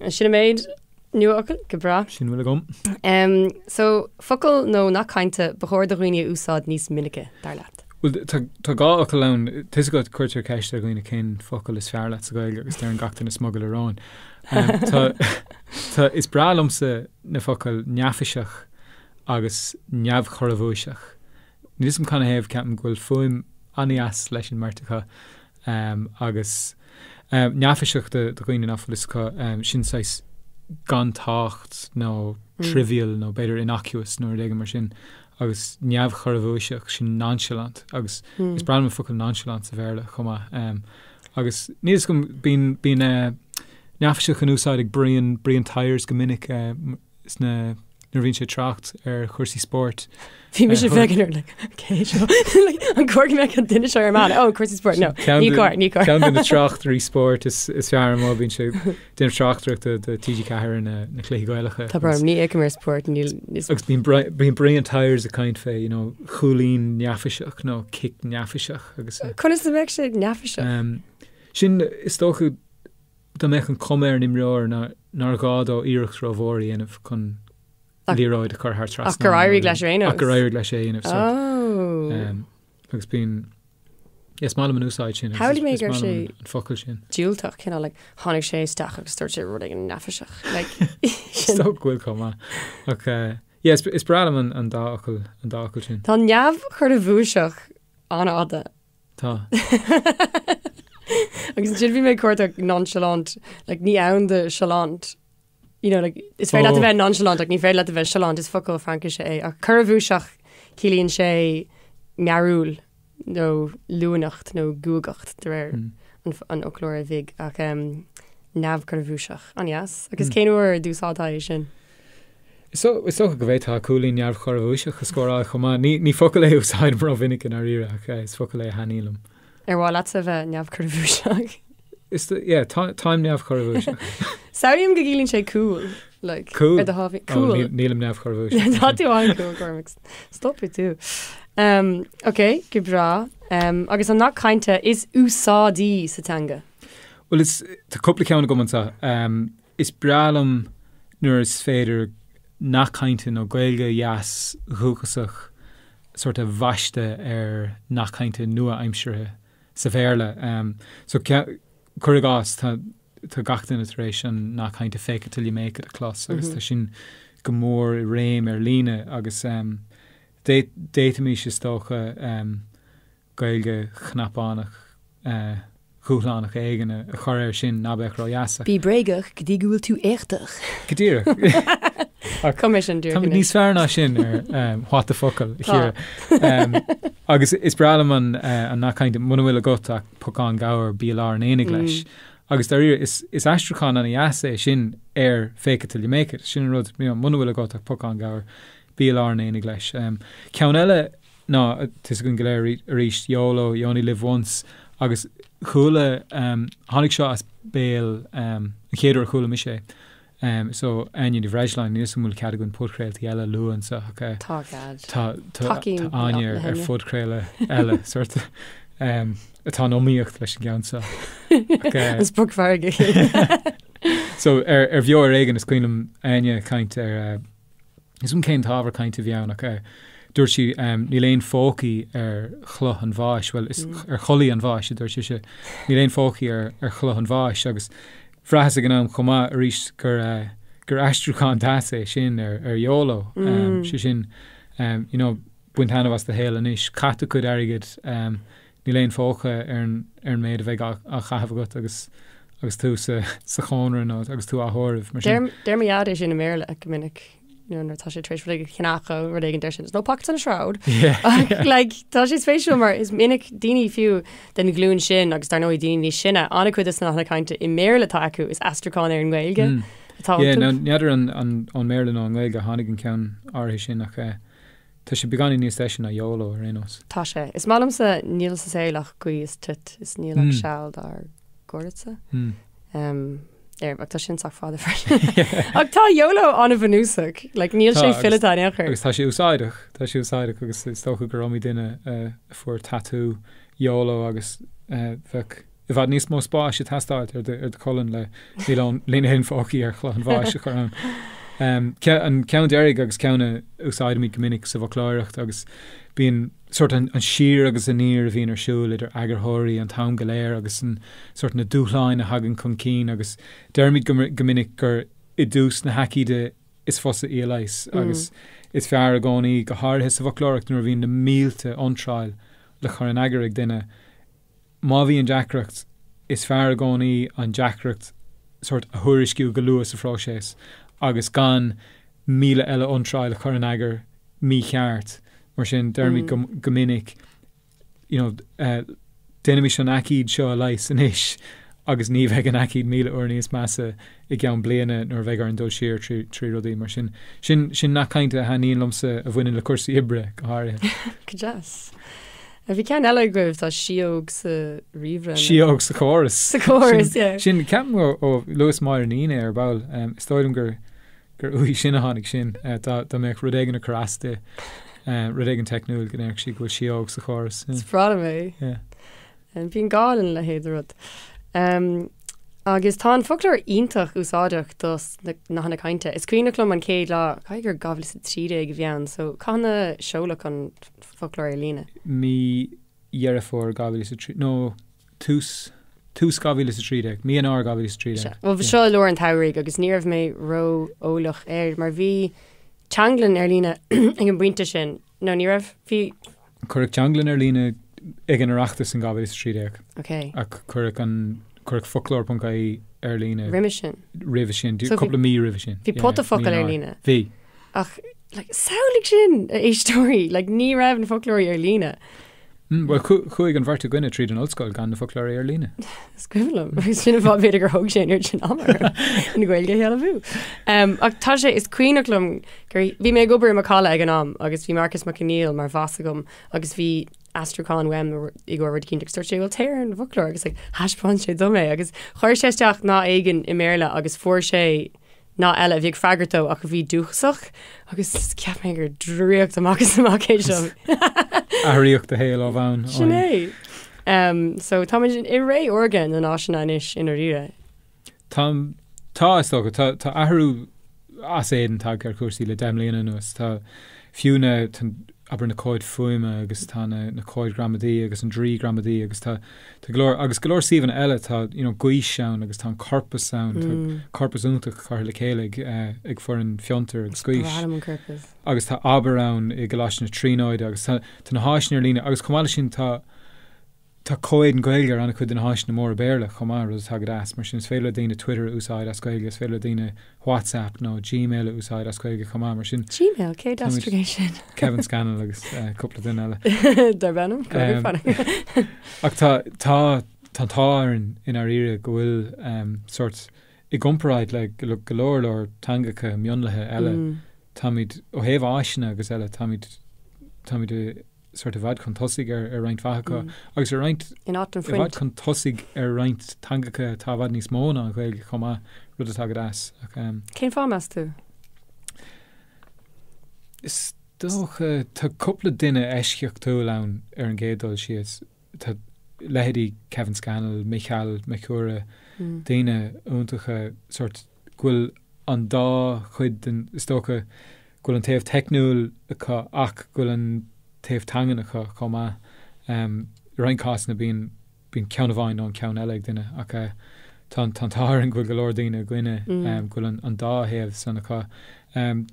Sin an méid nuafhocal, go breá. Sin a bhfuil agam. Um, so, focal nó nath cainte ba chóir do dhaoine a úsáid níos minice, dar leat? Bhuel, tá, tá dhá fhocal ann. Tá a fhios agat cuirtear ceist ar dhaoine cén focal is fearr leat sa Ghaeilge agus deireann gach duine smugairle róin. Um, tá, tá, is breá liomsa na focail neafaiseach agus neamhchorrabhuaiseach. Níl 'fhios a'm canathaobh, ceapaim go bhfuil fuaim an-dheas leis an mbeirt acu. Agus neafaiseach do dhaoine nach bhfuil fhios acu, sin saghas gan tábhacht nó trivial nó b'fhéidir innocuous nó rud éigin mar sin. Agus neamhchorrabhuaiseach, sin nonchalant. Agus is breá liom an focal nonchalant sa Bhéarla chomh maith. Agus níl 'fhios agam, bíonn, bíonn neafaiseach in úsáid ag Brian, Brian Tyers go minic. sna nuair a bhíonn sé ag trácht ar chúrsaí spóirt. Bhí mise ag féachaint air like cé seo like an cóir go mbeadh an duine seo ar meán oh cúrsaí spóirt no ní cóir ní cóir. Ceann de na tráchtairí spóirt is is fearr amuigh bíonn sé ag déanamh tráchtaireachta do TG4 ar na na cluichí Gaelacha. Tá brón orm ní fhéachaim ar spórt níl Agus bíonn bíonn Brian Tyers ag caint fé you know chúilín neafaiseach nó cic neafaiseach agus. Conas a bheadh sé neafaiseach? Sin is dócha dá mbeadh an chuma ar an imreoir nár ghá dó iarracht rómhór a dhéanamh chun liathróid a chur thar trasnán. Ach gur éirigh leis ar aon nós. Ach gur éirigh leis é a dhéanamh. Oh. Agus bíonn Is maith liom an úsáid sin. Shamhlaigh mé go raibh sé an focal sin. Diúltach, cineál like tháinig sé isteach agus dúirt sé rud éigin neafaiseach. Like Is dócha go bhfuil chomh maith. Ach eh, yeah, is breá liom an dá fhocal an dá fhocal sin. Tá neamhchorrabhuaiseach an-fhada. Tá. Agus ansin bhí mé ag cuartach nonchalant, like ní ann do chalant. You know, like, is féidir leat a bheith nonchalant ach ní féidir leat a bheith chalant, is focal Fraincise é. Ach corrabhuaiseach ciallaíonn sé mearúil nó luaineacht nó guagacht de réir an, an fhoclóra bhig ach um, neamhchorrabhuaiseach. An-dheas. Agus cén uair a d'úsáidfeá é sin? Is dócha go bhféadfá cúilín neamhchorrabhuaiseach a scóráil chomh maith. Ní focal é a úsáidim rómhinic i ndáiríre ach is focal é a thaitníonn liom. Ar mhaith leatsa a bheith neamhchorrabhuaiseach? Is, yeah, táim neamhchorrabhuaiseach. Samhlaím go gciallaíonn sé cool, like, Cool? ar do thábhaí. Cool. Oh, nílim neamhchorrabhuaiseach. Tá tú an-cool, Cormac. Stopfaidh tú. Um, ok, go breá. Um, agus an nath cainte is úsáidí sa teanga? Bhuel, is, tá cúpla ceann agam anseo. Is breá liom nuair is féidir nath cainte nó Gaeilge dheas dhúchasach sort a bhaisteadh ar nath cainte nua-aimseartha sa Bhéarla. So, cuir i gcás, tá tá gach duine tar éis an nath cainte fake it till you make it a chlos agus tá sin go mór i réim ar líne agus d'fhéadfaimis is dócha Gaeilge chnapánach dhúshlánach éigin a chur air sin ná beadh ródheas. Bí bréagach go dtí go bhfuil tú éachtach. Go díreach. Chum mé sin díreach Táimid níos fearr ná sin ar What the Focal, a Chiara. Agus is breá liom an nath cainte muna bhfuil agat ach pocán gabhair bí i lár an aonaigh leis. Agus dáiríre, is is aistriúchán ana-dheas é sin ar fake it till you make it. Sin an rud, you know, muna bhfuil agat ach pocán gabhair, bí i lár an aonaigh leis. Ceann eile ná, tá a fhios againn go léir arís, YOLO, you only live once, agus chuala, tháinig seo as béal, an chéad uair a chuala mise é, So, Áine Ní Bhreisleáin, níl a fhios agam an bhfuil cead againn podchraoltaí eile a lua anseo ach eh, Tá cead. tá tá tá Áine ar ar phodchraoladh eile sort atá in iomaíocht leis an gceann seo. Ach eh, An sprioc mhargaidh. So ar ar Bheo ar Éigean is cuimhin liom Áine ag caint ar eh, Níl a fhios agam cén t-ábhar cainte a bhí ann ach dúirt sí níl aon phócaí ar chloch an bháis, bhuel is ar chulaith an bháis a dúirt sise, níl aon phócaí ar ar chloch an bháis agus bhraitheas ag an am chomh maith arís gur gur aistriúchán deas é sin ar ar YOLO, sé sin you know bain taitneamh as do shaol anois, caith do chuid airgid, níl aon phóca ar an ar an méid a bheidh á á chaitheamh agat agus agus tú sa sa chónra nó agus tú á thórramh, mar sin. Deir mo dhaid é sin i mBéarla go minic you know, nuair atá sé tar éis rud éigin a cheannach nó rud éigin deir sé there's no pockets on a shroud. Yeah. Ach like tá sé spéisiúil mar is minic daoine fiú den ghlúin sin agus dar ndóigh daoine níos sine, an-chuid de na nathanna cainte i mBéarla atá acu is aistriúchán ar an nGaeilge atá Yeah, iontu. now n'fheadar an an ón mBéarla nó an nGaeilge a tháinig an ceann áirithe sin ach eh, Tá sé beagáinín níos deise ná YOLO ar aon nós. Tá sé. Is maith liomsa níl sa saol ach gaoth is toit is níl ach seal dár gcuireadsa. Ar ach tá sin sách fada freisin. Ach tá YOLO an-bhunúsach. Like níl sé fileata in aon chor. Agus tá sé úsáideach. Tá sé úsáideach agus is dócha gur iomaí duine a fuair tatú YOLO agus bheadh i bhfad níos mó spáis ag teastáil ar do cholainn le níl aon níl aon phócaí ar chloch an bháis a chur ann. An ceann deiridh agus ceann a úsáidimid go minic sa bhfoclóireacht agus bíonn sort an siar agus aniar a bhíonn ar siúl idir eagarthóirí an t-am go léir agus an sort na dúshláin a thagann chun cinn agus deirimid go, go minic gur i dtús na haicíde is fusa í a leigheas agus is fearr i gcónaí, go háirithe sa bhfoclóireacht nuair a bhíonn na mílte iontráil le cur in eagar ag duine, Má bhíonn deacracht, is fearr i gcónaí an deacracht sort a thuairisciú go luath sa phróiseas agus gan 1,000 eile iontráil a chur in eagar mícheart. Mar sin, deirimid go go minic, you know, déanaimis an aicíd seo a leigheas anois agus ní bheidh an aicíd 1,000 uair níos measa i gceann bliana nuair a bheidh orainn dul siar trí rudaí mar sin. Sin sin nath cainte a thaitníonn liomsa a bhaineann le cúrsaí oibre, go háirithe. Go deas. Bhí ceann eile agaibh, tá síóg sa ríomhaire. Síóg sa chóras. Sa chóras, yeah. Sin, ceapaim ó ó luas Máire Ní é ar ball. Is dóigh liom gur gur uaithi sin a tháinig sin. Dá dá mbeadh rud éigin ag cur as di, rud éigin teicniúil go ndéarfadh sí go bhfuil síóg sa chóras. Is breá liom é. Yeah. Bíonn gá lena leithéid de rud. Agus tá an foclóir iontach úsáideach dos na nathanna cainte. Is cuimhneach liom an chéad lá, caithfidh gur 2013 a bhí ann, so cathain a seoladh an foclóir ar líne? Mí Dheireadh Fómhair 2003, nó tús, tús 2013, mí Eanáir 2013. Sea. Bhuel, seo i lár an tsamhraidh agus ní raibh mé ró-eolach air mar bhí teanglann ar líne ag an bpointe sin. No, ní raibh. Bhí. Cuireadh teanglann ar líne ag an Oireachtas in 2013. Ok. Ach cuireadh an, cuireadh foclóir.ie ar líne. Roimhe sin. Roimhe sin, so cúpla mí roimhe sin. Bhí pota focal ar líne. Bhí. Ach, like, samhlaigh sin, a éisteoirí, like, ní raibh na foclóirí ar líne. Mm, bhuel, chuaigh an bheirt againne tríd an ollscoil gan na foclóirí ar líne. Is cuimhin liom, agus sin an fáth b'fhéidir gur thóg sé an oiread sin ama orm an Ghaeilge a shealbhú. Um, ach tá sé, is cuimhneach liom gur, bhí mé ag obair i Macalla ag an am agus bhí Marcus Mac Conghail mar bhoss agam agus bhí aistriúchán uaim i gcomhair rud eicínt agus dúirt sé, bhuel, téir ar an bhfoclóir agus like, thaispeáin sé dom é agus chuir sé isteach nath éigin i mBéarla agus fuair sé nath eile a bhí ag freagairt dó ach a bhí dúchasach agus cheap mé gur draíocht amach is amach é seo. Athraíodh do shaol ó bhonn. Sin é. So táimid i ré órga na n-áiseanna anois i ndáiríre. Tá, tá, is dócha. Tá, tá athrú as éadan tagtha ar chúrsaí le 10 mbliana anuas. Tá fiú na, tá, abair na comhaid fuaime agus tá na, na comhaid ghramadaí agus an draoi gramadaí agus tá, tá go leor, agus go leor suíomhanna eile, tá, you know, Gaois ann agus tá an corpas ann, tá corpas iontach curtha le chéile ag, eh, ag foireann Fiontar agus Gaois. Is breá liom an corpas. Agus tá Abair ann i gColáiste na Tríonóide agus tá, tá na háiseanna ar líne agus chomh maith leis sin tá, Tá comhéadan Gaeilge ar an-chuid de na háiseanna móra Béarla chomh maith, rud atá go deas. Mar sin, is féidir le daoine Twitter a úsáid as Gaeilge, is féidir le daoine WhatsApp nó Gmail a úsáid as Gaeilge chomh maith. Mar sin, Gmail? Cé a d'aistrigh é sin? Kevin Scannell agus cúpla duine eile. Darb ainm? Ach tá, tá, tá an t-ádh orainn i ndáiríre go bhfuil sórt, i gcomparáid le go leor leor teangacha mionlaithe eile, táimid, ó thaobh áiseanna agus eile, táimid, táimid i, sórt i bhfad chun tosaigh ar roinnt mhaith acu agus ar roinnt In áit an i bhfad chun tosaigh ar roinnt teangacha atá i bhfad níos mó ná an Ghaeilge chomh maith, rud atá go deas. Ach Cén fáth, meas tú? Is dócha, tá cúpla duine eisceachtúil ann ar an gcéad dul síos. Tá leithéidí Kevin Scannell, Micheál Mac Uidhir, daoine iontacha sórt go bhfuil an dá chuid den, is dócha, go bhfuil an taobh teicniúil acu ach go bhfuil an taobh teangan acu chomh maith. I roinnt cásanna bíonn, bíonn ceann amháin nó an ceann eile ag duine ach tá an, tá an t-ádh orainn go bhfuil go leor daoine againne go bhfuil an, an dá thaobh san acu.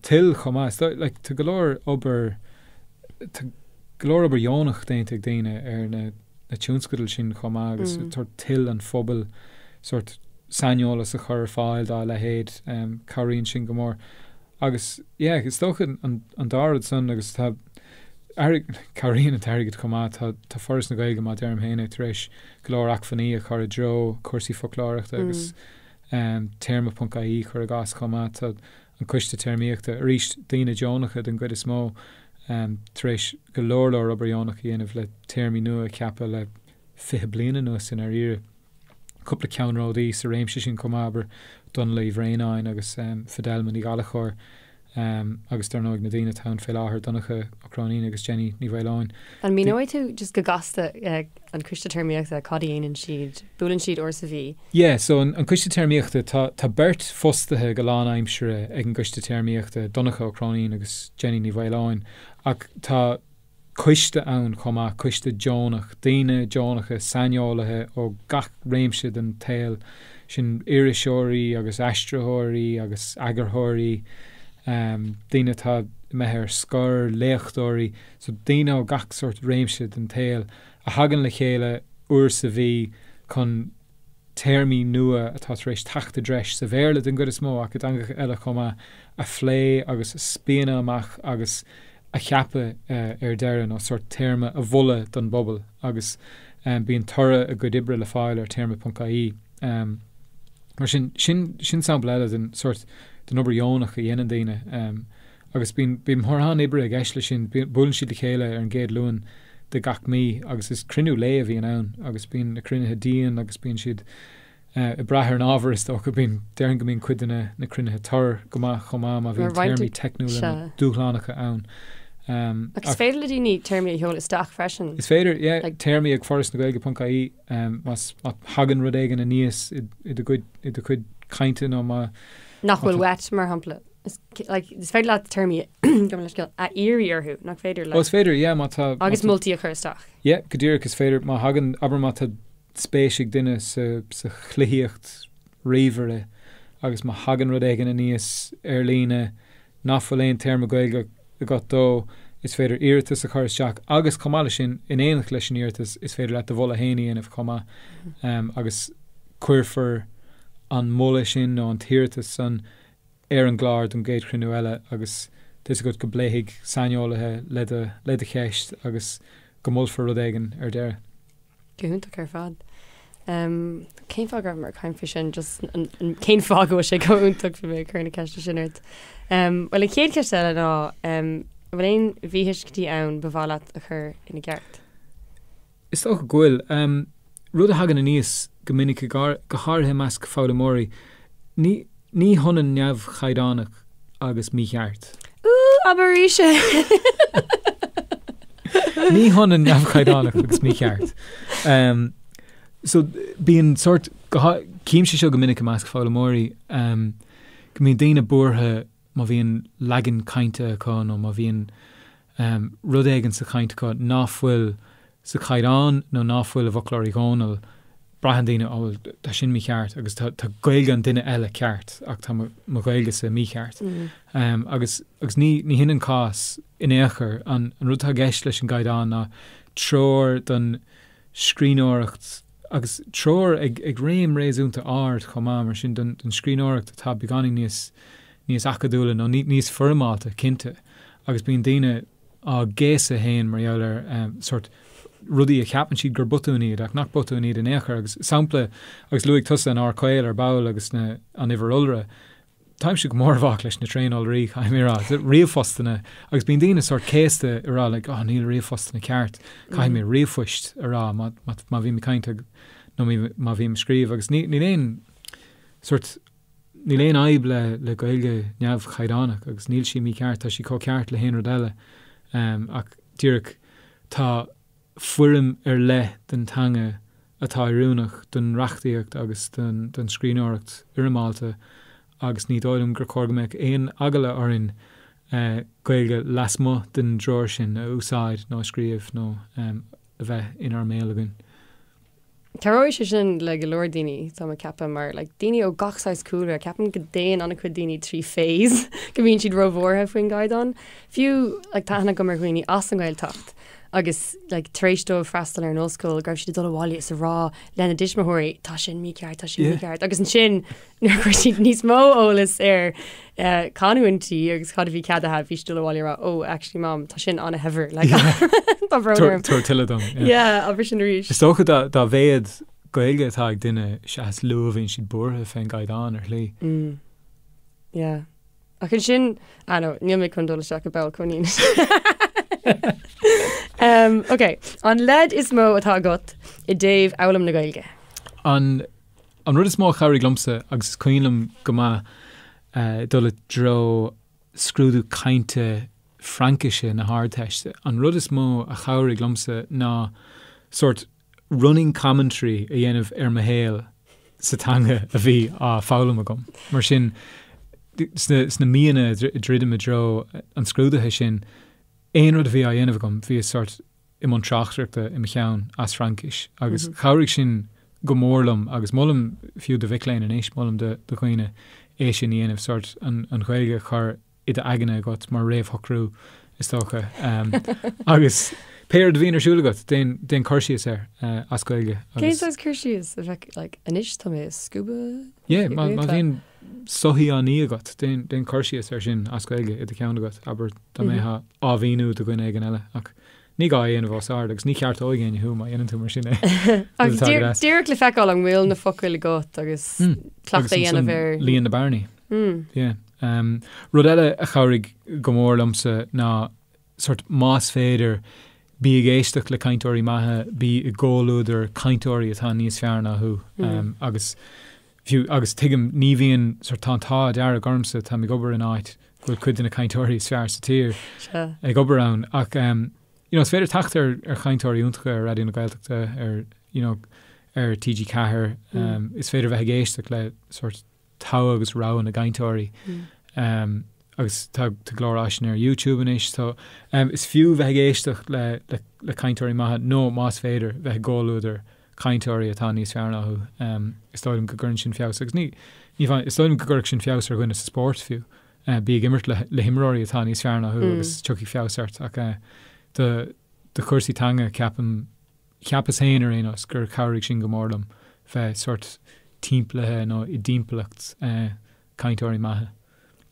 Toil chomh maith, is dóigh, like, tá go leor obair, tá go leor obair dheonach déanta ag daoine ar na, na tionscadail sin chomh maith agus sórt toil an phobail sórt saineolas a chur ar fáil dá leithéid, cabhraíonn sin go mór. Agus yeah, is dócha an an dá rud san agus tá cabhraíonn an t-airgead chomh maith, tá tá Foras na Gaeilge, mar a deirim féin é, tar éis go leor acmhainní a chur i dtreo cúrsaí foclóireachta agus téarma ponc ie cuir i gcás chomh maith, tá an Coiste Téarmaíochta, arís daoine deonacha den gcuid is mó, tar éis go leor leor obair dheonach a dhéanamh le téarmaí nua a cheapadh le 20 bliain anuas i ndáiríre. Cúpla ceannródaí sa réimse sin chomh maith, abair, Dónall Uí Bhraonáin agus Fidelma Ní Ghallchóir agus dar ndóigh na daoine atá ann fé láthair, Donncha Ó Cróinín agus Jenny Ní Mhaoileoin. An míneoidh tú just go gasta an Coiste Téarmaíochta, cad a dhéanann siad? Buaileann siad uair sa mhí? Yeah, so an Coiste Téarmaíochta, tá tá beirt fostaithe go lánaimseartha ag an gCoiste Téarmaíochta, Donncha Ó Cróinín agus Jenny Ní Mhaoileoin, ach tá coiste ann chomh maith, coiste deonach, daoine deonacha, saineolaithe ó gach réimse den tsaol, sin iriseoirí agus aistritheoirí agus eagarthóirí, daoine atá imithe ar scor, léachtóirí, so daoine ó gach sórt réimse den tsaol a thagann le chéile uair sa mhí chun téarmaí nua atá tar éis teacht i dtreis, sa Bhéarla den gcuid is mó ach i dteangacha eile chomh maith, a phlé agus a spíonadh amach agus a cheapadh ar deireadh, nó sórt téarma a mholadh don bpobal agus bíonn toradh a gcuid oibre le fáil ar téarma.ie. Mar sin, sin, sin sampla eile den sórt, den obair dheonach a dhéanann daoine. Agus bíonn, bíonn mórán oibre i gceist leis sin. Buaileann siad le chéile ar an gcéad Luan de gach mí agus is cruinniú lae a bhíonn ann agus bíonn na cruinnithe dian agus bíonn siad ag brath ar an ábhar is dócha. Bíonn, déarfainn go mbíonn cuid de na, na cruinnithe tur go maith chomh maith má bhíonn téarmaí teicniúla nó dúshlánacha ann. Agus is féidir le daoine téarmaí a sheoladh isteach freisin? Is féidir, yeah, téarmaí ag forasnagaeilge ponc ie más, má thagann rud éigin aníos i, i do gcuid, i do chuid cainte nó má. Nach bhfuil uait, mar shampla. Is like, is féidir leat téarmaí gabh mo leithscéal a iarraidh orthu, nach féidir? Like, Ó, is féidir, yeah, má tá... Agus moltaí a chur isteach. Yeah, go díreach, is féidir, má thagann, abair má tá spéis ag duine sa, sa chluichíocht ríomhaire agus má thagann rud éigin aníos ar líne nach bhfuil aon téarma Gaeilge agat dó, is féidir iarratas a chur isteach agus chomh maith leis sin, in éineacht leis an iarratas, is féidir leat do mholadh féin a dhéanamh chomh maith. Um, agus cuirfear an moladh sin nó an t-iarratas san ar an gclár don gcéad chruinniú eile agus tá 'fhios agat go bpléifidh saineolaithe le do le do cheist agus go molfar rud éigin ar deireadh. Go hiontach ar fad. Cén fáth go raibh mé ag caint faoi sin? Just cén fáth go bhfuil sé chomh iontach bhí mé ag cur na ceiste sin ort. Bhuel an chéad cheist eile ná an bhfuil aon mhíthuiscintí ann ba mhaith leat a chur ina gceart? Is dócha go bhfuil. Rud a thagann aníos go minic, go háirithe i measc foghlaimeoirí, ní ní hionann neamhchaighdeánach agus mícheart. Ooh, abair arís é! Ní hionann neamhchaighdeánach agus mícheart. Um, so bíonn sort címse seo go minic i measc foghlaimeoirí um, go mbíonn daoine buartha má bhíonn leagan cainte acu nó má bhíonn um, rud éigin sa chaint acu ná fuil sa chaighdeán nó ná fuil i bhfoclóir Uí Dhónaill, braitheann daoine, oh well, tá sin mícheart agus tá, tá Gaeilge an duine eile ceart ach tá mo, mo Ghaeilgese mícheart. Um, agus, agus ní, ní hin an cás in aon chor. An, an rud atá i gceist leis an gcaighdeán ná treoir don scríbhneoireacht agus treoir ag, ag réim réasúnta ard chomh maith, mar sin don, don scríbhneoireacht atá beagáinín níos, níos acadúla nó ní, níos foirmeálta, cinnte. Agus bíonn daoine á gcéasadh féin mar gheall ar sórt rudaí a cheapann siad gur botúin iad ach nach botúin iad in aon chor. Agus sampla, agus luaigh tusa an R caol ar ball agus na, an uimhir iolra, táimse go mór i bhfách leis na tréaniolraí, caithfidh mé a rá, ríomhphostanna, agus bíonn daoine sórt céasta ag rá like, oh níl ríomhphostanna ceart, caithfidh mé ríomhphoist a rá má, má, má bhím ag caint nó má bhím ag scríobh agus ní, níl aon sórt Níl aon fhadhb le le Gaeilge neamhchaighdeánach agus níl sí mícheart, tá sí chomh ceart le haon rud eile. Ach díreach tá foirm ar leith den teanga atá oiriúnach don reachtaíocht agus don don scríbhneoireacht fhoirmeálta agus ní dóigh liom gur chóir go mbeadh aon eagla orainn Gaeilge lasmuigh den dtreoir sin a úsáid nó a scríobh nó a bheith inár mbéal againn. Cabhróidh sé sin le go leor daoine, tá mé ag ceapadh, mar like daoine ó gach saghas cúlra, ceapaim go dtéann an-chuid daoine trí phase go mbíonn siad róbhuartha faoin gcaighdeán. Fiú like tá aithne agam ar dhaoine as an nGaeltacht agus like tar éis dóibh freastal ar an ollscoil go raibh siad ag dul abhaile is ag rá lena dtuismitheoirí tá sin mícheart, tá sin mícheart agus ansin Nuair a chuir siad níos mó eolas ar canúintí agus cad a bhí ceadaithe, bhí siad ag dul abhaile ag rá, oh, actually mom, tá sin an-shaibhir, like, tá brón orm. Tabhair tuilleadh dom. Yeah, abair sin arís. Is dócha dá mhéad Gaeilge atá ag duine, is ea is lú a bhíonn siad buartha fén gcaighdeán ar shlí. Mm. Yeah. Ach ansin, ah no, níl mé chun dul isteach i bpoll coinín. um, ok, an leid is mó atá agat i dtaobh fhoghlaim na Gaeilge? An An rud is mó a chabhraigh liomsa, agus is cuimhin liom go maith dul i dtreo scrúdú cainte Fraincise na hArdteiste, an rud is mó a chabhraigh liomsa ná sórt running commentary a dhéanamh ar mo shaol sa teanga a bhí á foghlaim agam. Mar sin, sna míonna a dhruidim i dtreo an scrúdaithe sin, aon rud a bhí á dhéanamh agam, bhíos sórt i mbun tráchtaireachta i mo cheann as Fraincis agus chabhraigh sin go mór liom agus molaim fiú do mhic léinn anois, molaim do dhaoine é sin a dhéanamh, sórt an Ghaeilge a chur i d'aigne agat mar réamhshocrú is dócha agus pé rud a bhíonn ar siúl agat, déan, déan cur síos air as Gaeilge agus. Cén saghas cur síos a bheadh like anois tá mé ag scuabadh? Yeah, má bhíonn soithí á ní agat, déan, déan cur síos air sin as Gaeilge i do cheann agat, abair dá mbeifeá á mhíniú do dhuine éigin eile ach ní gá é a dhéanamh os ard agus ní cheartóidh éinne thú má dhéanann tú mar sin é. Ach díreach le feiceáil an bhfuil na focail agat agus cleachtadh a dhéanamh ar. Líon na bearnaí. Yeah. Rud eile a chabhraigh go mór liomsa ná sort más féidir bí ag éisteacht le cainteoirí maithe, bí i gcomhluadar cainteoirí atá níos fearr ná thú agus Fiú, agus tuigim, ní bhíonn, sort, tá an t-ádh dearg ormsa, táim ag obair in áit go bhfuil cuid de na cainteoirí is fearr sa tír ag obair ann, ach em, you know, is féidir teacht ar, ar chainteoirí iontacha ar Raidió na Gaeltachta, ar, you know, ar TG4, em, is féidir bheith ag éisteacht le sort togha agus rogha na gcainteoirí. Em, agus tá, tá go leor áiseanna ar YouTube anois, so, em, is fiú bheith ag éisteacht le, le, le cainteoirí maithe nó más féidir bheith i gcomhluadar cainteoirí atá níos fearr ná thú. Is dóigh liom go gcuireann sin feabhas agus ní, ní amháin, is dóigh liom go gcuirfeadh sin feabhas ar dhuine sa spórt fiú. Bí ag imirt le, le himreoirí atá níos fearr ná thú agus tiocfaidh feabhas ort ach do, do chúrsaí teanga ceapaim, cheapas féin ar aon nós gur chabhraigh sin go mór liom bheith sórt timpeallaithe nó i dtimpeallacht cainteoirí maithe.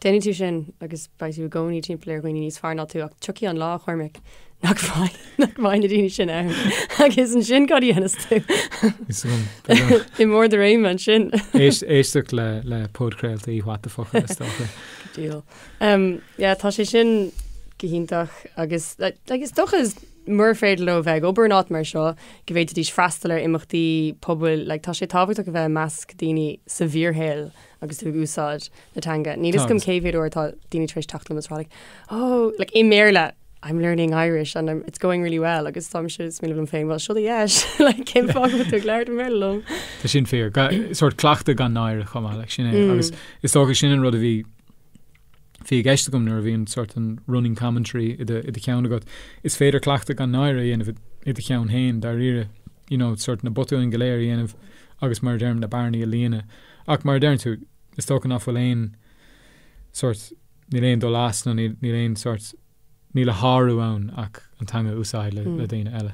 Déanfaidh tú sin agus beidh tú i gcónaí timpeall ar dhaoine níos fearr ná tú ach tiocfaidh an lá, a Chormaic, nach mbeidh, nach mbeidh na daoine sin ann agus ansin cad a dhéanfas tú? Is agam. I mbarr do réime ansin. Éisteacht le le podchraoltaí What the Focal is dócha. Deal. Um, yeah, tá sé sin go hiontach agus like, is dócha is mura féidir leo bheith ag obair in áit mar seo, go bhféadfaidís freastal ar imeachtaí pobail, like, tá sé tábhachtach a bheith i measc daoine sa bhfíorshaol agus tú ag úsáid na teanga. Níl fhios agam cé mhéad uair atá daoine tar éis teacht liom is rá like, oh, like i mBéarla, I'm learning Irish and I'm, it's going really well agus táimse ag smaoineamh liom féin, well seo do dheis, like cén fáth go bhfuil tú ag labhairt i mBéarla liom? Tá sin fíor. Sórt cleachtadh gan náire chomh maith, like sin é. Agus is dócha sin an rud a bhí bhí i gceist agam nuair a bhí an sórt an running commentary i do, i do cheann agat. Is féidir cleachtadh gan náire a dhéanamh i do cheann féin, dáiríre, you know, sórt na botúin go léir a dhéanamh agus mar a deirim na bearnaí a líonadh. Ach mar a deireann tú, is dócha nach bhfuil aon sórt, níl aon dul as nó níl, níl aon sórt, níl a shárú ann ach an teanga a úsáid le, le daoine eile.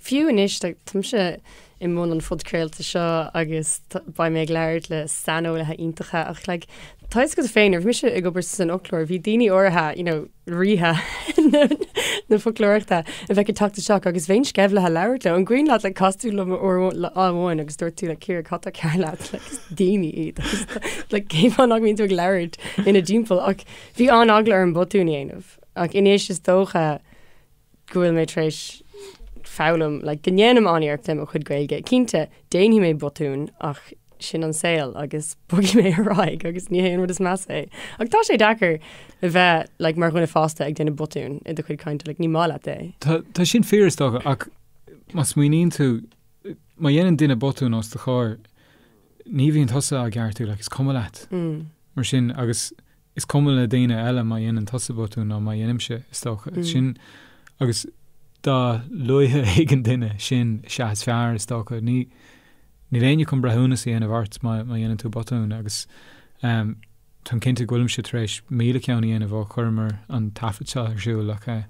Fiú anois, like, táimse i mbun an phodchraolta seo agus beidh mé ag labhairt le saineolaithe iontacha ach like, tá a fhios agat féin, nuair a bhí mise ag obair san fhoclóir, bhí daoine áirithe, you know, ríthe na foclóireachta a bheadh ag teacht isteach agus bheinn sceimhlithe labhairt leo. An cuimhin leat like, chas tú liom uair amháin agus dúirt tú like, Ciara, cad tá cearr leat? Like, is daoine iad agus like, cén fáth nach mbíonn tú ag labhairt ina dtimpeall ach bhí an-eagla orm botún a dhéanamh ach anois is dócha go bhfuil mé tar éis foghlaim like, go ndéanaim an-iarracht le mo chuid Gaeilge. Cinnte, déanfaidh mé botún ach sin an saol agus bogfaidh mé ar aghaidh agus ní hé an rud is measa é. Ach tá sé deacair a bheith like, mar dhuine fásta ag déanamh botún i do chuid cainte, like, ní maith leat é. Tá, tá sin fíor is dócha ach má smaoiníonn tú, má dhéanann duine botún os do chomhair, ní bhíonn tusa á gceartú, like, is cuma leat. Mm. Mar sin agus Is cuma le daoine eile má dhéanann tusa botún nó má dhéanaimse, is dócha. Sin, agus dá luaithe a thuigeann duine sin, is ea is fearr, is dócha. Ní, níl éinne chun breithiúnas a dhéanamh ort má, má dhéanann tú botún agus táim cinnte go bhfuilimse tar éis 1,000 ceann a dhéanamh ó chuireamar an taifead seo ar siúl ach eh,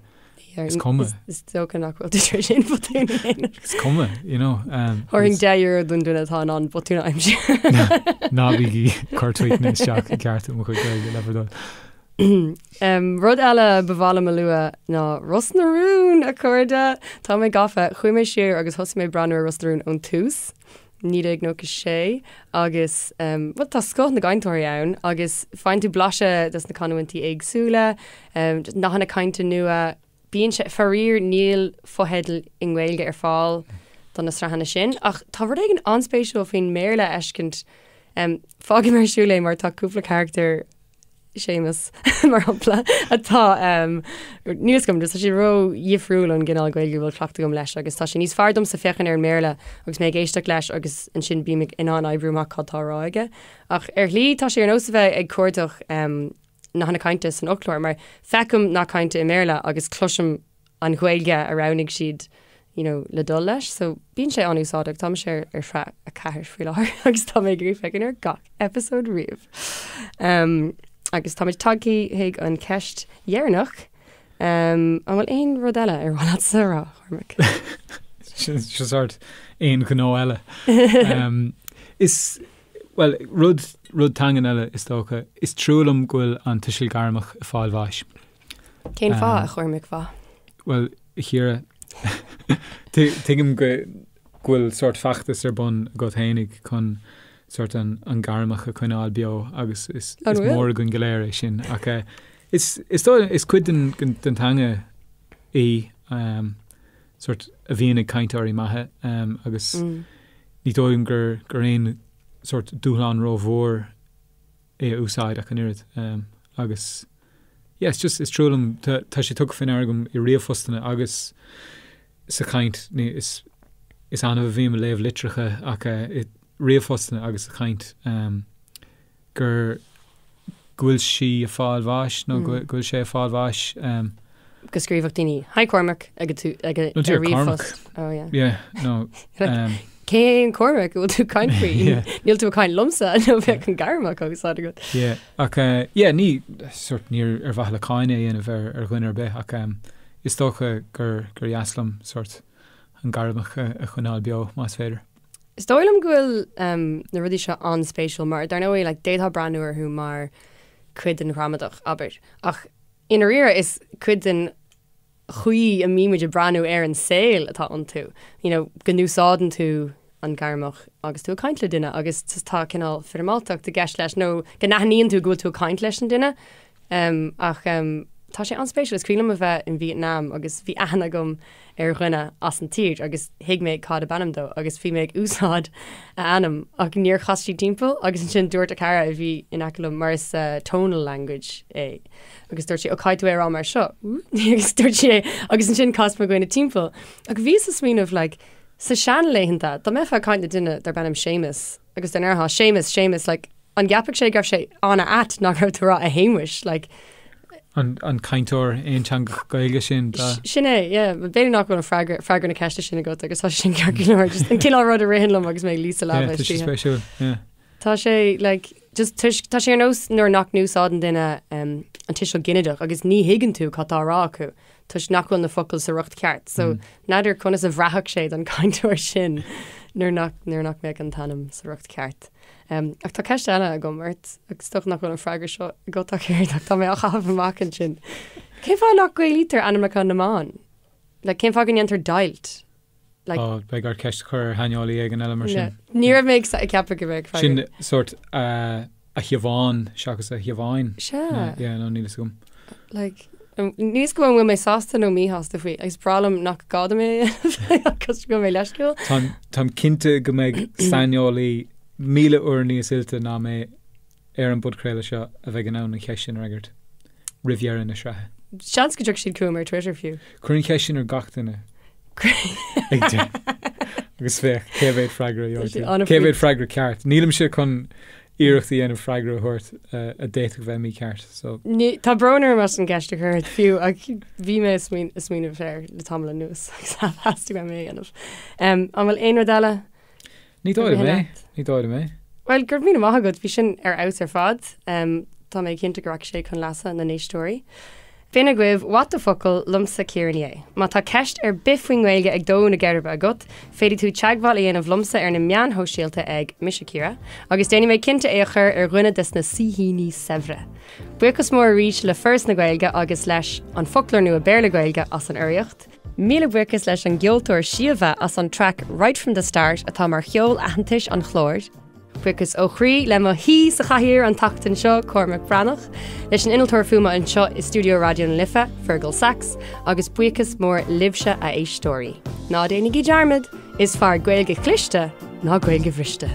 Is cuma. Is dócha nach bhfuil tú tar éis aon bhotún a dhéanamh. Is cuma, you know. Thabharfainn €10 don duine atá in ann botún a aimsiú. Ná bígí ag cur tweetanna isteach ag ceartú mo chuid Gaeilge le bhur dtoil. Rud eile ba mhaith liom a lua ná Ros na Rún, a chairde! Tá mé gafa. Chuaigh mé siar agus thosaigh mé ag breathnú ar Ros na Rún ón tús. 1996 agus bhuel tá scoth na gcainteoirí ann agus faigheann tú blaiseadh des na canúintí éagsúla, nathanna cainte nua, bíonn sé, faraor níl fotheidil i nGaeilge ar fáil do na sraitheanna sin ach tá rud éigin an-spéisiúil faoin mBéarla a fheiscint. Fágfaidh mé ar siúl é mar tá cúpla carachtar Séamus, mar shampla, atá, níl fhios agam, tá sé ró-dhifriúil ón gcineál Gaeilge a bhfuil cleachtadh agam leis agus tá sé níos fearr domsa féachaint ar an mBéarla agus mé ag éisteacht leis agus ansin bím in ann oibriú amach cad tá á rá aige. Ach ar shlí tá sé ar nós a bheith ag cuardach nathanna cainte san fhoclóir mar feicim nath cainte i mBéarla agus cloisim an Ghaeilge a roghnaigh siad you know, le dul leis. So bíonn sé an-úsáideach. Tá mise ar, ar shraith 4 faoi láthair agus tá mé ag iarraidh féachaint ar gach episode riamh. Um, agus táimid tagtha chuig an ceist dheireanach. Um, an bhfuil aon rud eile ar mhaith leatsa a rá, Cormac? Sin sórt aon ghnó eile. Um, is well, rud, rud teangan eile is dócha, is trua liom go bhfuil an tuiseal gairmeach ag fáil bháis. Cén fáth, a Chormaic mhaith? Bhuel, a Chiara, tuigim go bhfuil sórt feachtas ar bun agat fhéinig chun sórt an gairmeach a choinneáil beo agus is mór againn go léir é sin ach is is cuid den teanga í sórt a bhíonn ag cainteoirí maithe agus ní dóigh liom gur gur aon sórt dúshlán rómhór é a úsáid ach an oiread agus yeah it's just is trua liom tá tá sé tugtha faoi ndeara agam i ríomhphostanna agus sa chaint ní is is annamh a bhím ag léamh litreacha ach i ríomhphostanna agus sa chaint gur go bhfuil sí ag fáil bháis nó go bhfuil sé ag fáil bháis. Go scríobhadh daoine Hi Cormac ag tú ag a ar ríomhphost. Oh yeah. Yeah, no. Um, Cé hé an Cormac a bhfuil tú ag caint faoi? Níl tú ag caint liomsa nó bheadh an gairmeach á úsáid agat. Yeah, ach uh, yeah, ní sort ní ar mhaithe le cáineadh a dhéanamh ar, ar dhuine ar bith ach um, is dócha gur, gur dheas liom sort an gairmeach a, a choinneáil beo más féidir. Is dóigh liom go bhfuil um, na rudaí seo an-spéisiúil mar dar ndóigh like, d'fhéadfá breathnú orthu mar cuid den ghramadach, abair. Ach i ndáiríre is cuid den chaoi a mbímid ag breathnú ar an saol atá iontu, you know, go n-úsáideann tú an gairmeach agus tú ag caint le duine agus tá cineál foirmeáltacht i gceist leis nó go n-aithníonn tú go bhfuil tú ag caint leis an duine. Um, ach um, Tá sé an-spéisiúil. Is cuimhin liom a bheith in Vietnam agus bhí aithne agam ar dhuine as an tír agus thuig mé cad ab ainm dó agus bhí mé ag úsáid a ainm ach níor chas sí timpeall agus ansin dúirt a cara a bhí in aice liom mar is tonal language é agus dúirt sí ó caithfidh tú é a rá mar seo agus dúirt sí é agus ansin chas mo dhuine timpeall ach bhíos ag smaoineamh like sa seanlaethanta dá mbeifeá ag caint le duine darb ainm Séamus agus dá ndéarfá Séamus Séamus like an gceapfadh sé go raibh sé an-ait nach raibh tú ag rá a Shéamuis like An, an cainteoir aonteangach Gaeilge sin dá. Sin é, yeah. B'fhéidir nach bhfuil an freagra, freagra na ceiste sin agat agus tá sin ceart go leor. Just an cineál rud a ritheann liom agus mé ag luí sa leaba Yeah, tá sé spéisiúil, yeah. Tá sé, like, just toisc, tá sé ar nós nuair nach n-úsáideann duine um, an tuiseal ginideach agus ní thuigeann tú cad tá á rá acu toisc nach bhfuil na focail sa riocht ceart. So, n'fheadar conas a bhraithfeadh sé don chainteoir sin nuair nach, nuair nach mbeadh an t-ainm sa riocht ceart. Um, ach tá ceist eile agam ort, agus is dócha nach bhfuil an freagra seo agat ach oiread, ach tá mé á chaitheamh amach ansin. Cén fáth nach Gaelaítear ainmneacha na mban? Like, cén fáth go ndéantar deighilt? Like, oh, beidh ort ceist a chur ar shaineolaí éigin eile mar sin. Ní raibh mé ag ceapadh go mbeadh freagra. Sin sórt uh, a Shiobhán seachas a Shiobháin. Sea. Yeah, no, níl fhios agam. Like, níl fhios agam an bhfuil mé sásta nó míshásta faoi, agus breá liom nach gá dom é a dhéanamh agus go bhfuil mé leisciúil. Táim, táim cinnte go mbeidh saineolaí 1,000 uair níos oilte ná mé ar an bpodchraoladh seo a bheidh in ann an cheist sin a fhreagairt roimh dheireadh na sraithe. Seans go dtiocfaidh siad chugam ar Twitter fiú. Cuir an cheist sin ar gach duine ag deireadh agus féach cé mhéad freagra a gheobhaidh tú. Cé mhéad freagra ceart. Nílimse chun iarracht a dhéanamh freagra a thabhairt a d'fhéadfadh bheith mícheart. So. Ní, tá brón orm as an gceist a chur ort fiú ach bhí mé ag smaoineamh air le tamall anuas agus theastaigh uaim é a dhéanamh. An bhfuil aon rud eile? Ní dóigh liom é. Ní dóigh liom é. Bhuel, go raibh míle maith agat, bhí sin ar fheabhas ar fad. Tá mé cinnte go rachaidh sé chun leasa na n-éisteoirí. B'in agaibh What the Focal liomsa Ciara Ní É. Má tá ceist ar bith faoin nGaeilge ag dó na geirbe agat, féadfaidh tú teagmháil a dhéanamh liomsa ar na meáin shóisialta ag Mise Ciara, agus déanfaidh mé cinnte é a chur ar dhuine des na saoithíní saibhre. Buíochas mór arís le Foras na Gaeilge agus leis An Foclóir Nua Béarla-Gaeilge as an urraíocht. Míle buíochas leis an gceoltóir Síomha as an traic Right From The Start atá mar cheol aitheantais an chláir. Buíochas ó chroí le mo shaoi sa chathaoir an tseachtain seo, Cormac Breathnach, leis an innealtóir fuaime anseo i stiúideo Raidió na Life, Fergal Sachs, agus buíochas mór libhse a éisteoirí. Ná déanaigí dearmad, is fearr Gaeilge chliste ná Gaeilge bhriste.